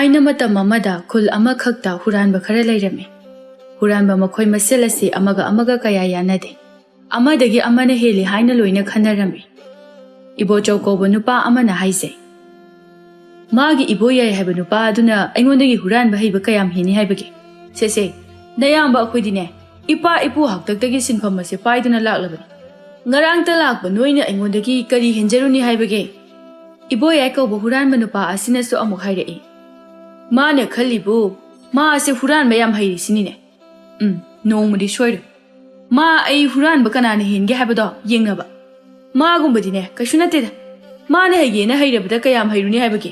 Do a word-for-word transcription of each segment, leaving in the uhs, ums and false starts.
ꯑꯩꯅ ꯃꯇꯝ ꯑꯃꯗ ꯈꯨꯜ ꯑꯃꯈꯛꯇ ꯍꯨꯔꯥꯟꯕ ꯈꯔ ꯂꯩꯔꯝꯃꯤ꯫ ꯍꯨꯔꯥꯟꯕ ꯃꯈꯣꯏ ꯃꯁꯦꯜ ꯑꯁꯤ ꯑꯃꯒ ꯑꯃꯒ ꯀꯌꯥ ꯌꯥꯅꯗꯦ꯫ ꯑꯃꯗꯒꯤ ꯑꯃꯅ ꯍꯦꯜꯂꯤ ꯍꯥꯏꯅ ꯂꯣꯏꯅ ꯈꯟꯅꯔꯝꯃꯤ꯫ ꯏꯕꯣꯆꯧ ꯀꯧꯕ ꯅꯨꯄꯥ ꯑꯃꯅ ꯍꯥꯏꯖꯩ, "ꯃꯥꯒꯤ ꯏꯕꯣꯌꯥꯏ ꯍꯥꯏꯕ ꯅꯨꯄꯥ ꯑꯗꯨꯅ ꯑꯩꯉꯣꯟꯗꯒꯤ ꯍꯨꯔꯥꯟꯕ ꯍꯩꯕ ꯀꯌꯥꯝ ꯍꯦꯟꯅꯤ ꯍꯥꯏꯕꯒꯦ? ꯁꯦ ꯁꯦ, ꯅꯌꯥꯝꯕ ꯑꯩꯈꯣꯏꯗꯤꯅꯦ, ꯏꯄꯥ ꯏꯄꯨ ꯍꯥꯛꯇꯛꯇꯒꯤ ꯁꯤꯟꯐꯝ ꯑꯁꯦ ꯄꯥꯏꯗꯨꯅ ꯂꯥꯛꯂꯕꯅꯤ꯫ ꯉꯔꯥꯡꯇ ꯂꯥꯛꯄ ꯅꯣꯏꯅ ꯑꯩꯉꯣꯟꯗꯒꯤ ꯀꯔꯤ ꯍꯦꯟꯖꯔꯨꯅꯤ ꯍꯥꯏꯕꯒꯦ?" ꯏꯕꯣꯌꯥꯏ ꯀꯧꯕ ꯍꯨꯔꯥꯟꯕ ꯅꯨꯄꯥ ꯑꯁꯤꯅꯁꯨ ꯑꯃꯨꯛ ꯍꯥꯏꯔꯛꯏ, "ꯃꯥꯅ ꯈꯜꯂꯤꯕꯨ ꯃꯥ ꯑꯁꯦ ꯍꯨꯔꯥꯟꯕ ꯌꯥꯝ ꯍꯩꯔꯤꯁꯤꯅꯤꯅꯦ꯫ ꯎꯝ, ꯅꯣꯡꯃꯗꯤ ꯁꯣꯏꯔꯣꯏ꯫ ꯃꯥ ꯑꯩ ꯍꯨꯔꯥꯟꯕ ꯀꯅꯥꯅ ꯍꯦꯟꯒꯦ ꯍꯥꯏꯕꯗꯣ ꯌꯦꯡꯅꯕ꯫ ꯃꯥꯒꯨꯝꯕꯗꯤꯅꯦ, ꯀꯩꯁꯨ ꯅꯠꯇꯦꯗ꯫ ꯃꯥꯅ ꯍꯩꯒꯦꯅ ꯍꯩꯔꯕꯗ ꯀꯌꯥꯝ ꯍꯩꯔꯨꯅꯤ ꯍꯥꯏꯕꯒꯦ?"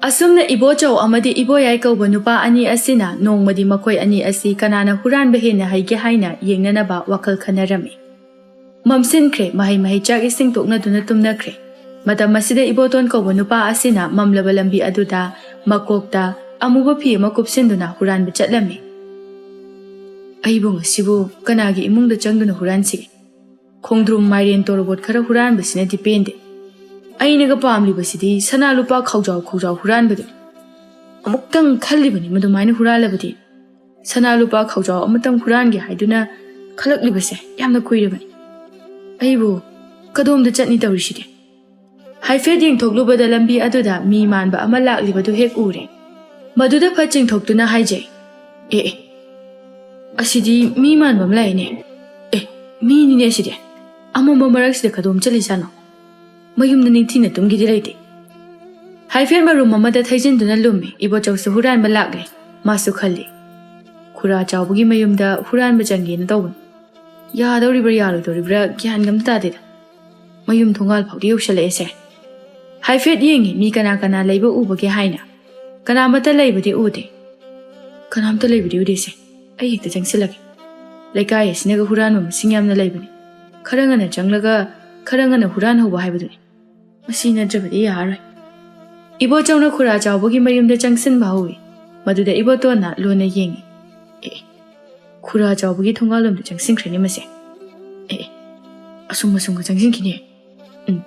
ꯑꯁꯨꯝꯅ ꯏꯕꯣꯆꯧ ꯑꯃꯗꯤ ꯏꯕꯣꯌꯥꯏ ꯀꯧꯕ ꯅꯨꯄꯥ ꯑꯅꯤ ꯑꯁꯤꯅ ꯅꯣꯡꯃꯗꯤ ꯃꯈꯣꯏ ꯑꯅꯤ ꯑꯁꯤ ꯀꯅꯥꯅ ꯍꯨꯔꯥꯟꯕ ꯍꯦꯟꯅ ꯍꯩꯒꯦ ꯍꯥꯏꯅ ꯌꯦꯡꯅꯅꯕ ꯋꯥꯈꯜ ꯈꯟꯅꯔꯝꯃꯤ꯫ ꯃꯝꯁꯤꯟꯈ꯭ꯔꯦ, ꯃꯍꯩ ꯃꯍꯩ ꯆꯥꯛ ꯏꯁꯤꯡ ꯇꯣꯛꯅꯗꯨꯅ ꯇꯨꯝꯅꯈ꯭ꯔꯦ꯫ ꯃꯇꯝ ꯑꯁꯤꯗ ꯏꯕꯣꯇꯣꯟ ꯀꯧꯕ ꯅꯨꯄꯥ ꯑꯁꯤꯅ ꯃꯝꯂꯕ ꯂꯝꯕꯤ ꯑꯗꯨꯗ ꯃꯀꯣꯛꯇ ꯑꯃꯨꯕ ꯐꯤ ꯑꯃ ꯀꯨꯞꯁꯤꯟꯗꯨꯅ ꯍꯨꯔꯥꯟꯕ ꯆꯠꯂꯝꯃꯤ꯫ "ꯑꯩꯕꯨ ꯉꯁꯤꯕꯨ ꯀꯅꯥꯒꯤ ꯏꯃꯨꯡꯗ ꯆꯪꯗꯨꯅ ꯍꯨꯔꯥꯟꯁꯤꯒꯦ? ꯈꯣꯡꯗ꯭ꯔꯨꯝ, ꯃꯥꯏꯔꯦꯟ, ꯇꯣꯔꯕꯣꯠ ꯈꯔ ꯍꯨꯔꯥꯟꯕꯁꯤꯅꯗꯤ ꯄꯦꯟꯗꯦ꯫ ꯑꯩꯅꯒ ꯄꯥꯝꯂꯤꯕꯁꯤꯗꯤ ꯁꯅꯥ ꯂꯨꯄꯥ ꯈꯥꯎꯖꯥꯎ ꯈꯥꯎꯖꯥꯎ ꯍꯨꯔꯥꯟꯕꯗꯨꯅꯤ꯫ ꯑꯃꯨꯛꯇꯪ ꯈꯜꯂꯤꯕꯅꯤ ꯃꯗꯨꯃꯥꯏꯅ ꯍꯨꯔꯥꯜꯂꯕꯗꯤ꯫ ꯁꯅꯥ ꯂꯨꯄꯥ ꯈꯥꯎꯖꯥꯎ ꯑꯃꯇꯪ ꯍꯨꯔꯥꯟꯒꯦ ꯍꯥꯏꯗꯨꯅ ꯈꯜꯂꯛꯂꯤꯕꯁꯦ ꯌꯥꯝꯅ ꯀꯨꯏꯔꯕꯅꯤ꯫ ꯑꯩꯕꯨ ꯀꯗꯣꯝꯗ ꯆꯠꯅꯤ ꯇꯧꯔꯤꯁꯤꯗꯤ?" ꯍꯥꯏꯐꯦꯠ ꯌꯦꯡꯊꯣꯛꯂꯨꯕꯗ ꯂꯝꯕꯤ ꯑꯗꯨꯗ ꯃꯤ ꯃꯥꯟꯕ ꯑꯃ ꯂꯥꯛꯂꯤꯕꯗꯨ ꯍꯦꯛ ꯎꯔꯦ꯫ ꯃꯗꯨꯗ ꯐꯠ ꯆꯤꯡꯊꯣꯛꯇꯨꯅ ꯍꯥꯏꯖꯩ, "ꯑꯦ ꯑꯦ, ꯑꯁꯤꯗꯤ ꯃꯤ ꯃꯥꯟꯕ ꯑꯃ ꯂꯥꯛꯏꯅꯦ꯫ ꯑꯦ, ꯃꯤꯅꯤꯅꯦ ꯑꯁꯤꯗꯤ꯫ ꯑꯃꯝꯕ ꯃꯔꯛꯁꯤꯗ ꯀꯗꯣꯝ ꯆꯠꯂꯤꯖꯥꯠꯅꯣ? ꯃꯌꯨꯝꯗ ꯅꯤꯡꯊꯤꯅ ꯇꯨꯝꯒꯦꯗꯤ ꯂꯩꯇꯦ꯫" ꯍꯥꯏꯐꯦꯠ ꯃꯔꯨꯝ ꯑꯃꯗ ꯊꯩꯖꯤꯟꯗꯨꯅ ꯂꯨꯝꯃꯤ꯫ ꯏꯕꯣꯆꯧꯁꯨ ꯍꯨꯔꯥꯟꯕ ꯂꯥꯛꯂꯦ꯫ ꯃꯥꯁꯨ ꯈꯜꯂꯤ, "ꯈꯨꯔꯥ ꯆꯥꯎꯕꯒꯤ ꯃꯌꯨꯝꯗ ꯍꯨꯔꯥꯟꯕ ꯆꯪꯒꯦꯅ ꯇꯧꯕꯅꯤ꯫ ꯌꯥꯗꯧꯔꯤꯕ꯭ꯔꯥ ꯌꯥꯔꯣꯏꯗꯧꯔꯤꯕ꯭ꯔꯥ ꯒ꯭ꯌꯥꯟꯒ ꯑꯝꯇ ꯇꯥꯗꯦꯗ꯫ ꯃꯌꯨꯝ ꯊꯣꯡꯒꯥꯜ ꯐꯥꯎꯗꯤ ꯌꯧꯁꯜꯂꯛꯑꯦꯁꯦ꯫" ꯍꯥꯏꯐꯦꯠ ꯌꯦꯡꯉꯤ ꯃꯤ ꯀꯅꯥ ꯀꯅꯥ ꯂꯩꯕ ꯎꯕꯒꯦ ꯍꯥꯏꯅ꯫ ꯀꯅꯥꯃꯠꯇ ꯂꯩꯕꯗꯤ ꯎꯗꯦ꯫ "ꯀꯅꯥꯝꯇ ꯂꯩꯕꯗꯤ ꯎꯗꯦꯁꯦ꯫ ꯑꯩ ꯍꯦꯛꯇ ꯆꯪꯁꯤꯜꯂꯒꯦ꯫ ꯂꯩꯀꯥꯏ ꯑꯁꯤꯅꯒ ꯍꯨꯔꯥꯟꯕ ꯃꯁꯤꯡ ꯌꯥꯝꯅ ꯂꯩꯕꯅꯤ꯫ ꯈꯔ ꯉꯟꯅ ꯆꯪꯂꯒ ꯈꯔ ꯉꯟꯅ ꯍꯨꯔꯥꯟꯍꯧꯕ ꯍꯥꯏꯕꯗꯨꯅꯤ꯫ ꯃꯁꯤ ꯅꯠꯇ꯭ꯔꯕꯗꯤ ꯌꯥꯔꯔꯣꯏ꯫" ꯏꯕꯣꯆꯧꯅ ꯈꯨꯔꯥ ꯆꯥꯎꯕꯒꯤ ꯃꯌꯨꯝꯗ ꯆꯪꯁꯤꯟꯕ ꯍꯧꯏ꯫ ꯃꯗꯨꯗ ꯏꯕꯣꯇꯣꯟꯅ ꯂꯣꯟꯅ ꯌꯦꯡꯉꯤ꯫ "ꯑꯦ, ꯈꯨꯔꯥ ꯆꯥꯎꯕꯒꯤ ꯊꯣꯡꯒꯥꯜꯂꯣꯝꯗ ꯆꯪꯁꯤꯟꯈ꯭ꯔꯦꯅꯦ ꯃꯁꯦ꯫ ꯑꯦ, ꯑꯦ, ꯑꯁꯨꯝ ꯑꯁꯨꯝꯒ ꯆꯪꯁꯤꯟꯈꯤꯅꯦ꯫ ꯎꯝ,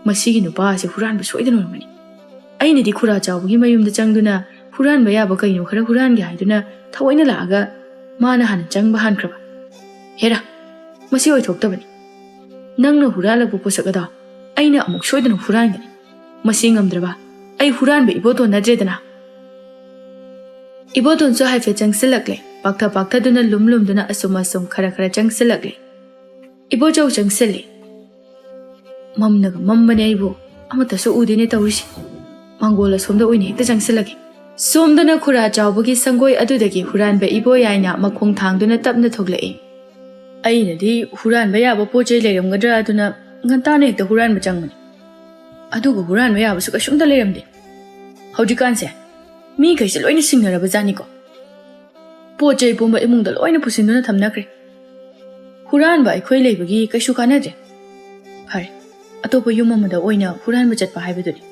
ꯃꯁꯤꯒꯤ ꯅꯨꯄꯥ ꯑꯁꯤ ꯍꯨꯔꯥꯟꯕ ꯁꯣꯏꯗꯅ ꯑꯣꯏꯔꯝꯒꯅꯤ꯫ ꯑꯩꯅꯗꯤ ꯈꯨꯔꯥ ꯆꯥꯎꯕꯒꯤ ꯃꯌꯨꯝꯗ ꯆꯪꯗꯨꯅ ꯍꯨꯔꯥꯟꯕ ꯌꯥꯕ ꯀꯩꯅꯣ ꯈꯔ ꯍꯨꯔꯥꯟꯒꯦ ꯍꯥꯏꯗꯨꯅ ꯊꯑꯣꯏꯅ ꯂꯥꯛꯑꯒ ꯃꯥꯅ ꯍꯥꯟꯅ ꯆꯪꯕ ꯍꯥꯟꯈ꯭ꯔꯕ꯫ "ꯍꯦꯔꯥ, ꯃꯁꯤ ꯑꯣꯏꯊꯣꯛꯇꯕꯅꯤ꯫ ꯅꯪꯅ ꯍꯨꯔꯥꯜꯂꯛꯄ ꯄꯣꯠꯁꯛ ꯑꯗꯣ ꯑꯩꯅ ꯑꯃꯨꯛ ꯁꯣꯏꯗꯅ ꯍꯨꯔꯥꯟꯒꯅꯤ꯫ ꯃꯁꯤ ꯉꯝꯗ꯭ꯔꯕ ꯑꯩ ꯍꯨꯔꯥꯟꯕ ꯏꯕꯣꯇꯣꯟ ꯅꯠꯇ꯭ꯔꯦꯗꯅ꯫" ꯏꯕꯣꯇꯣꯟꯁꯨ ꯍꯥꯏꯐꯦꯠ ꯆꯪꯁꯤꯜꯂꯛꯂꯦ꯫ ꯄꯥꯛꯊ ꯄꯥꯛꯊꯗꯨꯅ, ꯂꯨꯝ ꯂꯨꯝꯗꯨꯅ, ꯑꯁꯨꯝ ꯑꯁꯨꯝ ꯈꯔ ꯈꯔ ꯆꯪꯁꯤꯜꯂꯛꯂꯦ꯫ ꯏꯕꯣꯆꯧ ꯆꯪꯁꯤꯜꯂꯦ꯫ ꯃꯝꯅꯒ ꯃꯝꯕꯅꯦ, ꯑꯩꯕꯨ ꯑꯃꯠꯇꯁꯨ ꯎꯗꯦꯅꯦ ꯇꯧꯔꯤꯁꯦ꯫ ꯃꯥꯡꯒꯣꯜ ꯑꯁꯣꯝꯗ ꯑꯣꯏꯅ ꯍꯦꯛꯇ ꯆꯪꯁꯤꯜꯂꯒꯦ꯫ ꯁꯣꯝꯗꯅ ꯈꯨꯔꯥ ꯆꯥꯎꯕꯒꯤ ꯁꯪꯒꯣꯏ ꯑꯗꯨꯗꯒꯤ ꯍꯨꯔꯥꯟꯕ ꯏꯕꯣꯌꯥꯏꯅ ꯃꯈꯣꯡ ꯊꯥꯡꯗꯨꯅ ꯇꯞꯅ ꯊꯣꯛꯂꯛꯏ꯫ ꯑꯩꯅꯗꯤ ꯍꯨꯔꯥꯟꯕ ꯌꯥꯕ ꯄꯣꯠ ꯆꯩ ꯂꯩꯔꯝꯒꯗ꯭ꯔꯥ ꯑꯗꯨꯅ ꯉꯟꯇꯥꯅ ꯍꯦꯛꯇ ꯍꯨꯔꯥꯟꯕ ꯆꯪꯕꯅꯤ꯫ ꯑꯗꯨꯒ ꯍꯨꯔꯥꯟꯕ ꯌꯥꯕꯁꯨ ꯀꯩꯁꯨꯝꯇ ꯂꯩꯔꯝꯗꯦ꯫ ꯍꯧꯖꯤꯛꯀꯥꯟꯁꯦ ꯃꯤꯈꯩꯁꯦ ꯂꯣꯏꯅ ꯁꯤꯡꯅꯔꯕ ꯖꯥꯠꯅꯤꯀꯣ꯫ ꯄꯣꯠ ꯆꯩ ꯄꯨꯝꯕ ꯏꯃꯨꯡꯗ ꯂꯣꯏꯅ ꯄꯨꯁꯤꯟꯗꯨꯅ ꯊꯝꯅꯈ꯭ꯔꯦ꯫ ꯍꯨꯔꯥꯟꯕ ꯑꯩꯈꯣꯏ ꯂꯩꯕꯒꯤ ꯀꯩꯁꯨ ꯀꯥꯟꯅꯗ꯭ꯔꯦ꯫ ꯐꯔꯦ, ꯑꯇꯣꯞꯄ ꯌꯨꯝ ꯑꯃꯗ ꯑꯣꯏꯅ ꯍꯨꯔꯥꯟꯕ ꯆꯠꯄ ꯍꯥꯏꯕꯗꯨꯅꯤ꯫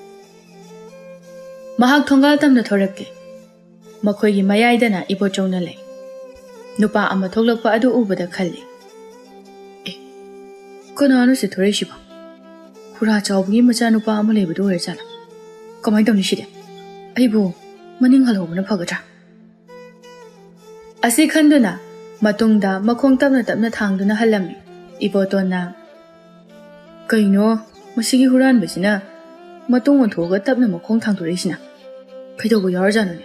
ꯃꯍꯥꯛ ꯊꯣꯡꯒꯥꯜ ꯇꯝꯅ ꯊꯣꯔꯛꯂꯦ꯫ ꯃꯈꯣꯏꯒꯤ ꯃꯌꯥꯏꯗꯅ ꯏꯕꯣꯆꯧꯅ ꯂꯩ꯫ ꯅꯨꯄꯥ ꯑꯃ ꯊꯣꯛꯂꯛꯄ ꯑꯗꯨ ꯎꯕꯗ ꯈꯜꯂꯤ, "ꯑꯦ, ꯀꯅꯥꯅꯣ ꯁꯤ ꯊꯣꯔꯛꯏꯁꯤꯕꯣ? ꯈꯨꯔꯥ ꯆꯥꯎꯕꯒꯤ ꯃꯆꯥꯅꯨꯄꯥ ꯑꯃ ꯂꯩꯕꯗꯨ ꯑꯣꯏꯔꯖꯥꯠꯂꯥ? ꯀꯃꯥꯏꯅ ꯇꯧꯅꯤ ꯁꯤꯗꯤ? ꯑꯩꯕꯨ ꯃꯅꯤꯡ ꯍꯜꯍꯧꯕꯅ ꯐꯒꯗ꯭ꯔꯥ?" ꯑꯁꯤ ꯈꯟꯗꯨꯅ ꯃꯇꯨꯡꯗ ꯃꯈꯣꯡ ꯇꯞꯅ ꯇꯞꯅ ꯊꯥꯡꯗꯨꯅ ꯍꯜꯂꯝꯃꯤ꯫ ꯏꯕꯣꯇꯣꯟꯅ, "ꯀꯩꯅꯣ, ꯃꯁꯤꯒꯤ ꯍꯨꯔꯥꯟꯕꯁꯤꯅ ꯃꯇꯨꯡ ꯑꯣꯟꯊꯣꯛꯑꯒ ꯇꯞꯅ ꯃꯈꯣꯡ ꯊꯥꯡꯗꯣꯔꯛꯏꯁꯤꯅ? ꯀꯩꯗꯧꯕ ꯌꯥꯎꯔꯖꯥꯠꯅꯣꯅꯦ?"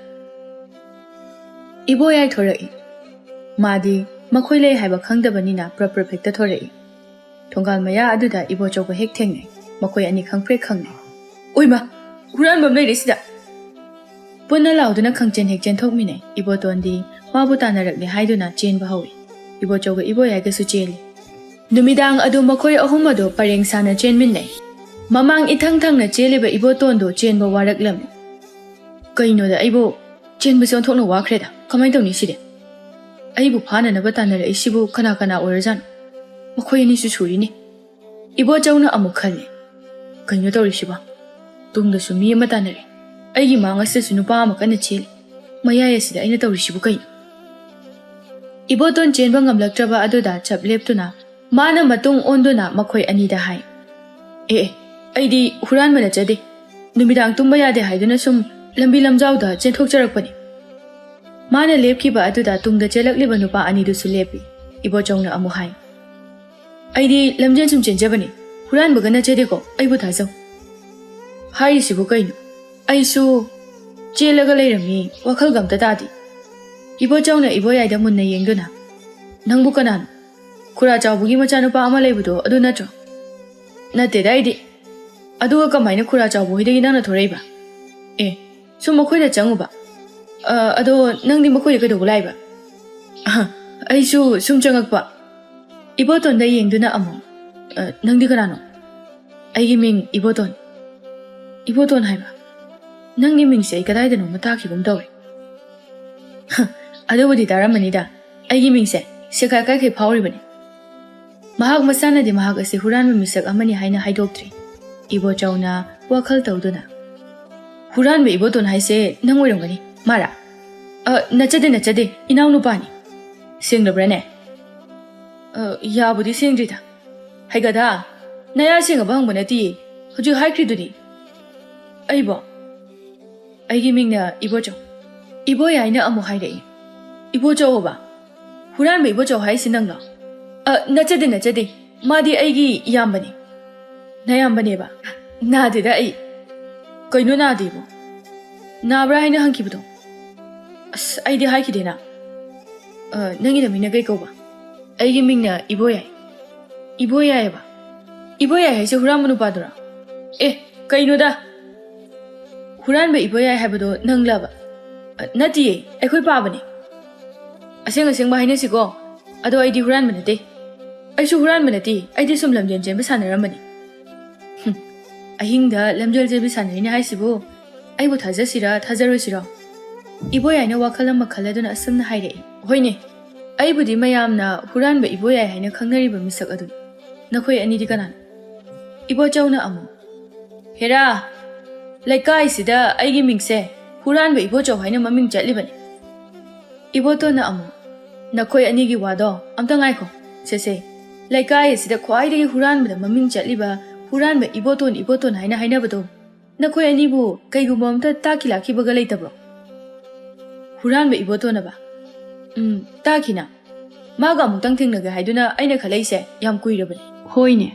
ꯏꯕꯣꯌꯥꯏ ꯊꯣꯔꯛꯏ꯫ ꯃꯥꯗꯤ ꯃꯈꯣꯏ ꯂꯩ ꯍꯥꯏꯕ ꯈꯪꯗꯕꯅꯤꯅ ꯄ꯭ꯔꯞ ꯄ꯭ꯔꯞ ꯍꯦꯛꯇ ꯊꯣꯔꯛꯏ꯫ ꯊꯣꯡꯒꯥꯜ ꯃꯌꯥ ꯑꯗꯨꯗ ꯏꯕꯣꯆꯧꯒ ꯍꯦꯛ ꯊꯦꯡꯅꯩ꯫ ꯃꯈꯣꯏ ꯑꯅꯤ ꯈꯪꯄ꯭ꯔꯦꯛ ꯈꯪꯅꯩ꯫ "ꯑꯣꯏꯃ, ꯍꯨꯔꯥꯟꯕ ꯑꯃ ꯂꯩꯔꯦ ꯁꯤꯗ!" ꯄꯨꯟꯅ ꯂꯥꯎꯗꯨꯅ ꯈꯪꯆꯦꯟ ꯍꯦꯛ ꯆꯦꯟꯊꯣꯛꯃꯤꯟꯅꯩ꯫ ꯏꯕꯣꯇꯣꯟꯗꯤ ꯃꯥꯕꯨ ꯇꯥꯟꯅꯔꯛꯂꯦ ꯍꯥꯏꯗꯨꯅ ꯆꯦꯟꯕ ꯍꯧꯏ꯫ ꯏꯕꯣꯆꯧꯒ ꯏꯕꯣꯌꯥꯏꯒꯁꯨ ꯆꯦꯜꯂꯤ꯫ ꯅꯨꯃꯤꯗꯥꯡ ꯑꯗꯨ ꯃꯈꯣꯏ ꯑꯍꯨꯝ ꯑꯗꯨ ꯄꯔꯦꯡ ꯁꯥꯅ ꯆꯦꯟꯃꯤꯟꯅꯩ꯫ ꯃꯃꯥꯡ ꯏꯊꯪ ꯊꯪꯅ ꯆꯦꯜꯂꯤꯕ ꯏꯕꯣꯇꯣꯟꯗꯨ ꯆꯦꯟꯕ ꯋꯥꯔꯛꯂꯝꯃꯤ꯫ "ꯀꯩꯅꯣꯗ, ꯑꯩꯕꯨ ꯆꯦꯟꯕꯁꯦ ꯑꯣꯟꯊꯣꯛꯅ ꯋꯥꯈ꯭ꯔꯦꯗ꯫ ꯀꯃꯥꯏꯅ ꯇꯧꯅꯤ ꯁꯤꯗꯤ? ꯑꯩꯕꯨ ꯐꯥꯅꯅꯕ ꯇꯥꯟꯅꯔꯛꯏꯁꯤꯕꯨ ꯀꯅꯥ ꯀꯅꯥ ꯑꯣꯏꯔꯖꯥꯠꯅꯣ? ꯃꯈꯣꯏ ꯑꯅꯤꯁꯨ ꯁꯨꯔꯤꯅꯦ꯫" ꯏꯕꯣꯆꯧꯅ ꯑꯃꯨꯛ ꯈꯜꯂꯤ, "ꯀꯩꯅꯣ ꯇꯧꯔꯤꯁꯤꯕꯣ? ꯇꯨꯡꯗꯁꯨ ꯃꯤ ꯑꯃ ꯇꯥꯟꯅꯔꯦ꯫ ꯑꯩꯒꯤ ꯃꯥꯡ ꯑꯁꯤꯗꯁꯨ ꯅꯨꯄꯥ ꯑꯃ ꯀꯟꯅ ꯆꯦꯜꯂꯤ꯫ ꯃꯌꯥꯏ ꯑꯁꯤꯗ ꯑꯩꯅ ꯇꯧꯔꯤꯁꯤꯕꯨ ꯀꯩꯅꯣ?" ꯏꯕꯣꯇꯣꯟ ꯆꯦꯟꯕ ꯉꯝꯂꯛꯇ꯭ꯔꯕ ꯑꯗꯨꯗ ꯆꯞ ꯂꯦꯞꯇꯨꯅ ꯃꯥꯅ ꯃꯇꯨꯡ ꯑꯣꯟꯗꯨꯅ ꯃꯈꯣꯏ ꯑꯅꯤꯗ ꯍꯥꯏ, "ꯑꯦ, ꯑꯦ, ꯑꯩꯗꯤ ꯍꯨꯔꯥꯟꯕ ꯅꯠꯆꯗꯦ꯫ ꯅꯨꯃꯤꯗꯥꯡ ꯇꯨꯝꯕ ꯌꯥꯗꯦ ꯍꯥꯏꯗꯨꯅ ꯁꯨꯝ ꯂꯝꯕꯤ ꯂꯝꯖꯥꯎꯗ ꯆꯦꯟꯊꯣꯛꯆꯔꯛꯄꯅꯤ꯫ ꯃꯥꯅ ꯂꯦꯞꯈꯤꯕ ꯑꯗꯨꯗ ꯇꯨꯡꯗ ꯆꯦꯜꯂꯛꯂꯤꯕ ꯅꯨꯄꯥ ꯑꯅꯤꯗꯨꯁꯨ ꯂꯦꯞꯄꯤ꯫ ꯏꯕꯣꯆꯧꯅ ꯑꯃꯨꯛ ꯍꯥꯏ, "ꯑꯩꯗꯤ ꯂꯝꯖꯦꯟ ꯁꯨꯝ ꯆꯦꯟꯖꯕꯅꯤ, ꯍꯨꯔꯥꯟꯕꯒ ꯅꯠꯆꯗꯦꯀꯣ, ꯑꯩꯕꯨ ꯊꯥꯖꯧ꯫" ꯍꯥꯏꯔꯤꯁꯤꯕꯨ ꯀꯩꯅꯣ? ꯑꯩꯁꯨ ꯆꯦꯜꯂꯒ ꯂꯩꯔꯝꯃꯤ, ꯋꯥꯈꯜꯒ ꯑꯝꯇ ꯇꯥꯗꯦ꯫ ꯏꯕꯣꯆꯧꯅ ꯏꯕꯣꯌꯥꯏꯗ ꯃꯨꯟꯅ ꯌꯦꯡꯗꯨꯅ, "ꯅꯪꯕꯨ ꯀꯅꯥꯅꯣ? ꯈꯨꯔꯥ ꯆꯥꯎꯕꯒꯤ ꯃꯆꯥꯅꯨꯄꯥ ꯑꯃ ꯂꯩꯕꯗꯣ ꯑꯗꯨ ꯅꯠꯇ꯭ꯔꯣ?" "ꯅꯠꯇꯦꯗ ꯑꯩꯗꯤ꯫ ꯑꯗꯨꯒ ꯀꯃꯥꯏꯅ ꯈꯨꯔꯥ ꯆꯥꯎꯕ ꯍꯣꯏꯗꯒꯤ ꯅꯪꯅ ꯊꯣꯔꯛꯏꯕ?" "ꯑꯦ, ꯁꯨꯝ ꯃꯈꯣꯏꯗ ꯆꯪꯉꯨꯕ꯫" "ꯑ, ꯑꯗꯣ ꯅꯪꯗꯤ ꯃꯈꯣꯏꯗ ꯀꯩꯗꯧꯕ ꯂꯥꯛꯏꯕ?" "ꯑꯍ, ꯑꯩꯁꯨ ꯁꯨꯝ ꯆꯪꯉꯛꯄ꯫" ꯏꯕꯣꯇꯣꯟꯗ ꯌꯦꯡꯗꯨꯅ ꯑꯃꯨꯛ, "ꯑ, ꯅꯪꯗꯤ ꯀꯅꯥꯅꯣ?" "ꯑꯩꯒꯤ ꯃꯤꯡ ꯏꯕꯣꯇꯣꯟ꯫" "ꯏꯕꯣꯇꯣꯟ ꯍꯥꯏꯕ? ꯅꯪꯒꯤ ꯃꯤꯡꯁꯦ ꯑꯩ ꯀꯗꯥꯏꯗꯅꯣꯃ ꯇꯥꯈꯤꯒꯨꯝ ꯇꯧꯏ꯫" "ꯍ, ꯑꯗꯨꯕꯨꯗꯤ ꯇꯥꯔꯝꯃꯅꯤꯗ꯫ ꯑꯩꯒꯤ ꯃꯤꯡꯁꯦ ꯁꯦꯒꯥꯏ ꯀꯥꯏꯈꯩ ꯐꯥꯎꯔꯤꯕꯅꯤ꯫" ꯃꯍꯥꯛ ꯃꯁꯥꯅꯗꯤ ꯃꯍꯥꯛ ꯑꯁꯤ ꯍꯨꯔꯥꯟꯕ ꯃꯤꯁꯛ ꯑꯃꯅꯤ ꯍꯥꯏꯅ ꯍꯥꯏꯗꯣꯛꯇ꯭ꯔꯤ꯫ ꯏꯕꯣꯆꯧꯅ ꯋꯥꯈꯜ ꯇꯧꯗꯨꯅ, "ꯍꯨꯔꯥꯟꯕ ꯏꯕꯣꯇꯣꯟ ꯍꯥꯏꯁꯦ ꯅꯪ ꯑꯣꯏꯔꯝꯒꯅꯤ, ꯃꯥꯔꯥ?" "ꯑ, ꯅꯠꯆꯗꯦ, ꯅꯠꯆꯗꯦ, ꯏꯅꯥꯎꯅꯨꯄꯥꯅꯤ꯫" "ꯁꯦꯡꯂꯕ꯭ꯔꯥꯅꯦ?" "ꯑ, ꯌꯥꯕꯨꯗꯤ ꯁꯦꯡꯗ꯭ꯔꯤꯗ꯫" "ꯍꯩꯒꯗ, ꯅꯌꯥ ꯁꯦꯡꯉꯕ ꯍꯪꯕ ꯅꯠꯇꯤꯌꯦ, ꯍꯧꯖꯤꯛ ꯍꯥꯏꯈ꯭ꯔꯤꯗꯨꯗꯤ꯫" "ꯑꯩꯕꯣ?" "ꯑꯩꯒꯤ ꯃꯤꯡꯅ ꯏꯕꯣꯆꯧ꯫" ꯏꯕꯣꯌꯥꯏꯅ ꯑꯃꯨꯛ ꯍꯥꯏꯔꯛꯏ, "ꯏꯕꯣꯆꯧ ꯑꯕ? ꯍꯨꯔꯥꯟꯕ ꯏꯕꯣꯆꯧ ꯍꯥꯏꯁꯤ ꯅꯪꯂꯣ?" "ꯑ, ꯅꯠꯆꯗꯦ, ꯅꯠꯆꯗꯦ, ꯃꯥꯗꯤ ꯑꯩꯒꯤ ꯏꯌꯥꯝꯕꯅꯤ꯫" "ꯅꯌꯥꯝꯕꯅꯦꯕ? ꯅꯥꯗꯦꯗ ꯑꯩ꯫" "ꯀꯩꯅꯣ ꯅꯥꯗꯦꯕꯣ? ꯅꯥꯕ꯭ꯔꯥ ꯍꯥꯏꯅ ꯍꯪꯈꯤꯕꯗꯣ?" "ꯑꯁ, ꯑꯩꯗꯤ ꯍꯥꯏꯈꯤꯗꯦꯅ꯫" "ꯑ, ꯅꯪꯒꯤ ꯅꯃꯤꯡꯅ ꯀꯩ ꯀꯧꯕ?" "ꯑꯩꯒꯤ ꯃꯤꯡꯅ ꯏꯕꯣꯌꯥꯏ꯫" "ꯏꯕꯣꯌꯥꯏꯑꯕ? ꯏꯕꯣꯌꯥꯏ ꯍꯥꯏꯁꯦ ꯍꯨꯔꯥꯟꯕ ꯅꯨꯄꯥꯗꯨꯔꯣ?" "ꯑꯦ, ꯀꯩꯅꯣꯗ! ꯍꯨꯔꯥꯟꯕ ꯏꯕꯣꯌꯥꯏ ꯍꯥꯏꯕꯗꯣ ꯅꯪꯂꯕ?" "ꯑ, ꯅꯠꯇꯤꯌꯦ, ꯑꯩꯈꯣꯏ ꯄꯥꯕꯅꯦ꯫" "ꯑꯁꯦꯡ ꯑꯁꯦꯡꯕ ꯍꯥꯏꯅꯁꯤꯀꯣ꯫ ꯑꯗꯣ ꯑꯩꯗꯤ ꯍꯨꯔꯥꯟꯕ ꯅꯠꯇꯦ꯫" "ꯑꯩꯁꯨ ꯍꯨꯔꯥꯟꯕ ꯅꯠꯇꯦ, ꯑꯩꯗꯤ ꯁꯨꯝ ꯂꯝꯖꯦꯟ ꯆꯦꯟꯕ ꯁꯥꯟꯅꯔꯝꯕꯅꯤ꯫" "ꯍꯨꯝ, ꯑꯍꯤꯡꯗ ꯂꯝꯖꯦꯜ ꯆꯦꯟꯕ ꯁꯥꯟꯅꯔꯤꯅꯦ ꯍꯥꯏꯁꯤꯕꯨ ꯑꯩꯕꯨ ꯊꯥꯖꯁꯤꯔꯥ ꯊꯥꯖꯔꯣꯏꯁꯤꯔꯣ?" ꯏꯕꯣꯌꯥꯏꯅ ꯋꯥꯈꯜ ꯑꯃ ꯈꯜꯂꯗꯨꯅ ꯑꯁꯨꯝꯅ ꯍꯥꯏꯔꯛꯏ, "ꯍꯣꯏꯅꯦ, ꯑꯩꯕꯨꯗꯤ ꯃꯌꯥꯝꯅ ꯍꯨꯔꯥꯟꯕ ꯏꯕꯣꯌꯥꯏ ꯍꯥꯏꯅ ꯈꯪꯅꯔꯤꯕ ꯃꯤꯁꯛ ꯑꯗꯨ꯫ ꯅꯈꯣꯏ ꯑꯅꯤꯗꯤ ꯀꯅꯥꯅꯣ?" ꯏꯕꯣꯆꯧꯅ ꯑꯃꯨꯛ, "ꯍꯦꯔꯥ, ꯂꯩꯀꯥꯏꯁꯤꯗ ꯑꯩꯒꯤ ꯃꯤꯡꯁꯦ ꯍꯨꯔꯥꯟꯕ ꯏꯕꯣꯆꯧ ꯍꯥꯏꯅ ꯃꯃꯤꯡ ꯆꯠꯂꯤꯕꯅꯤ꯫" ꯏꯕꯣꯇꯣꯟꯅ ꯑꯃꯨꯛ, "ꯅꯈꯣꯏ ꯑꯅꯤꯒꯤ ꯋꯥꯗꯣ ꯑꯝꯇ ꯉꯥꯏꯈꯣ꯫ ꯁꯦꯁꯦ, ꯂꯩꯀꯥꯏ ꯑꯁꯤꯗ ꯈ꯭ꯋꯥꯏꯗꯒꯤ ꯍꯨꯔꯥꯟꯕꯗ ꯃꯃꯤꯡ ꯆꯠꯂꯤꯕ ꯍꯨꯔꯥꯟꯕ ꯏꯕꯣꯇꯣꯟ, ꯏꯕꯣꯇꯣꯟ ꯍꯥꯏꯅ ꯍꯥꯏꯅꯕꯗꯣ, ꯅꯈꯣꯏ ꯑꯅꯤꯕꯨ ꯀꯩꯒꯨꯝꯕ ꯑꯝꯇ ꯇꯥꯛꯈꯤ ꯂꯥꯛꯈꯤꯕꯒ ꯂꯩꯇꯕ꯭ꯔꯣ? ꯍꯨꯔꯥꯟꯕ ꯏꯕꯣꯇꯣꯟꯅꯕ? ꯎꯝ, ꯇꯥꯈꯤꯅ꯫ ꯃꯥꯒ ꯑꯃꯨꯛꯇꯪ ꯊꯦꯡꯅꯒꯦ ꯍꯥꯏꯗꯨꯅ ꯑꯩꯅ ꯈꯜꯂꯛꯏꯁꯦ ꯌꯥꯝ ꯀꯨꯏꯔꯕꯅꯤ꯫ ꯍꯣꯏꯅꯦ,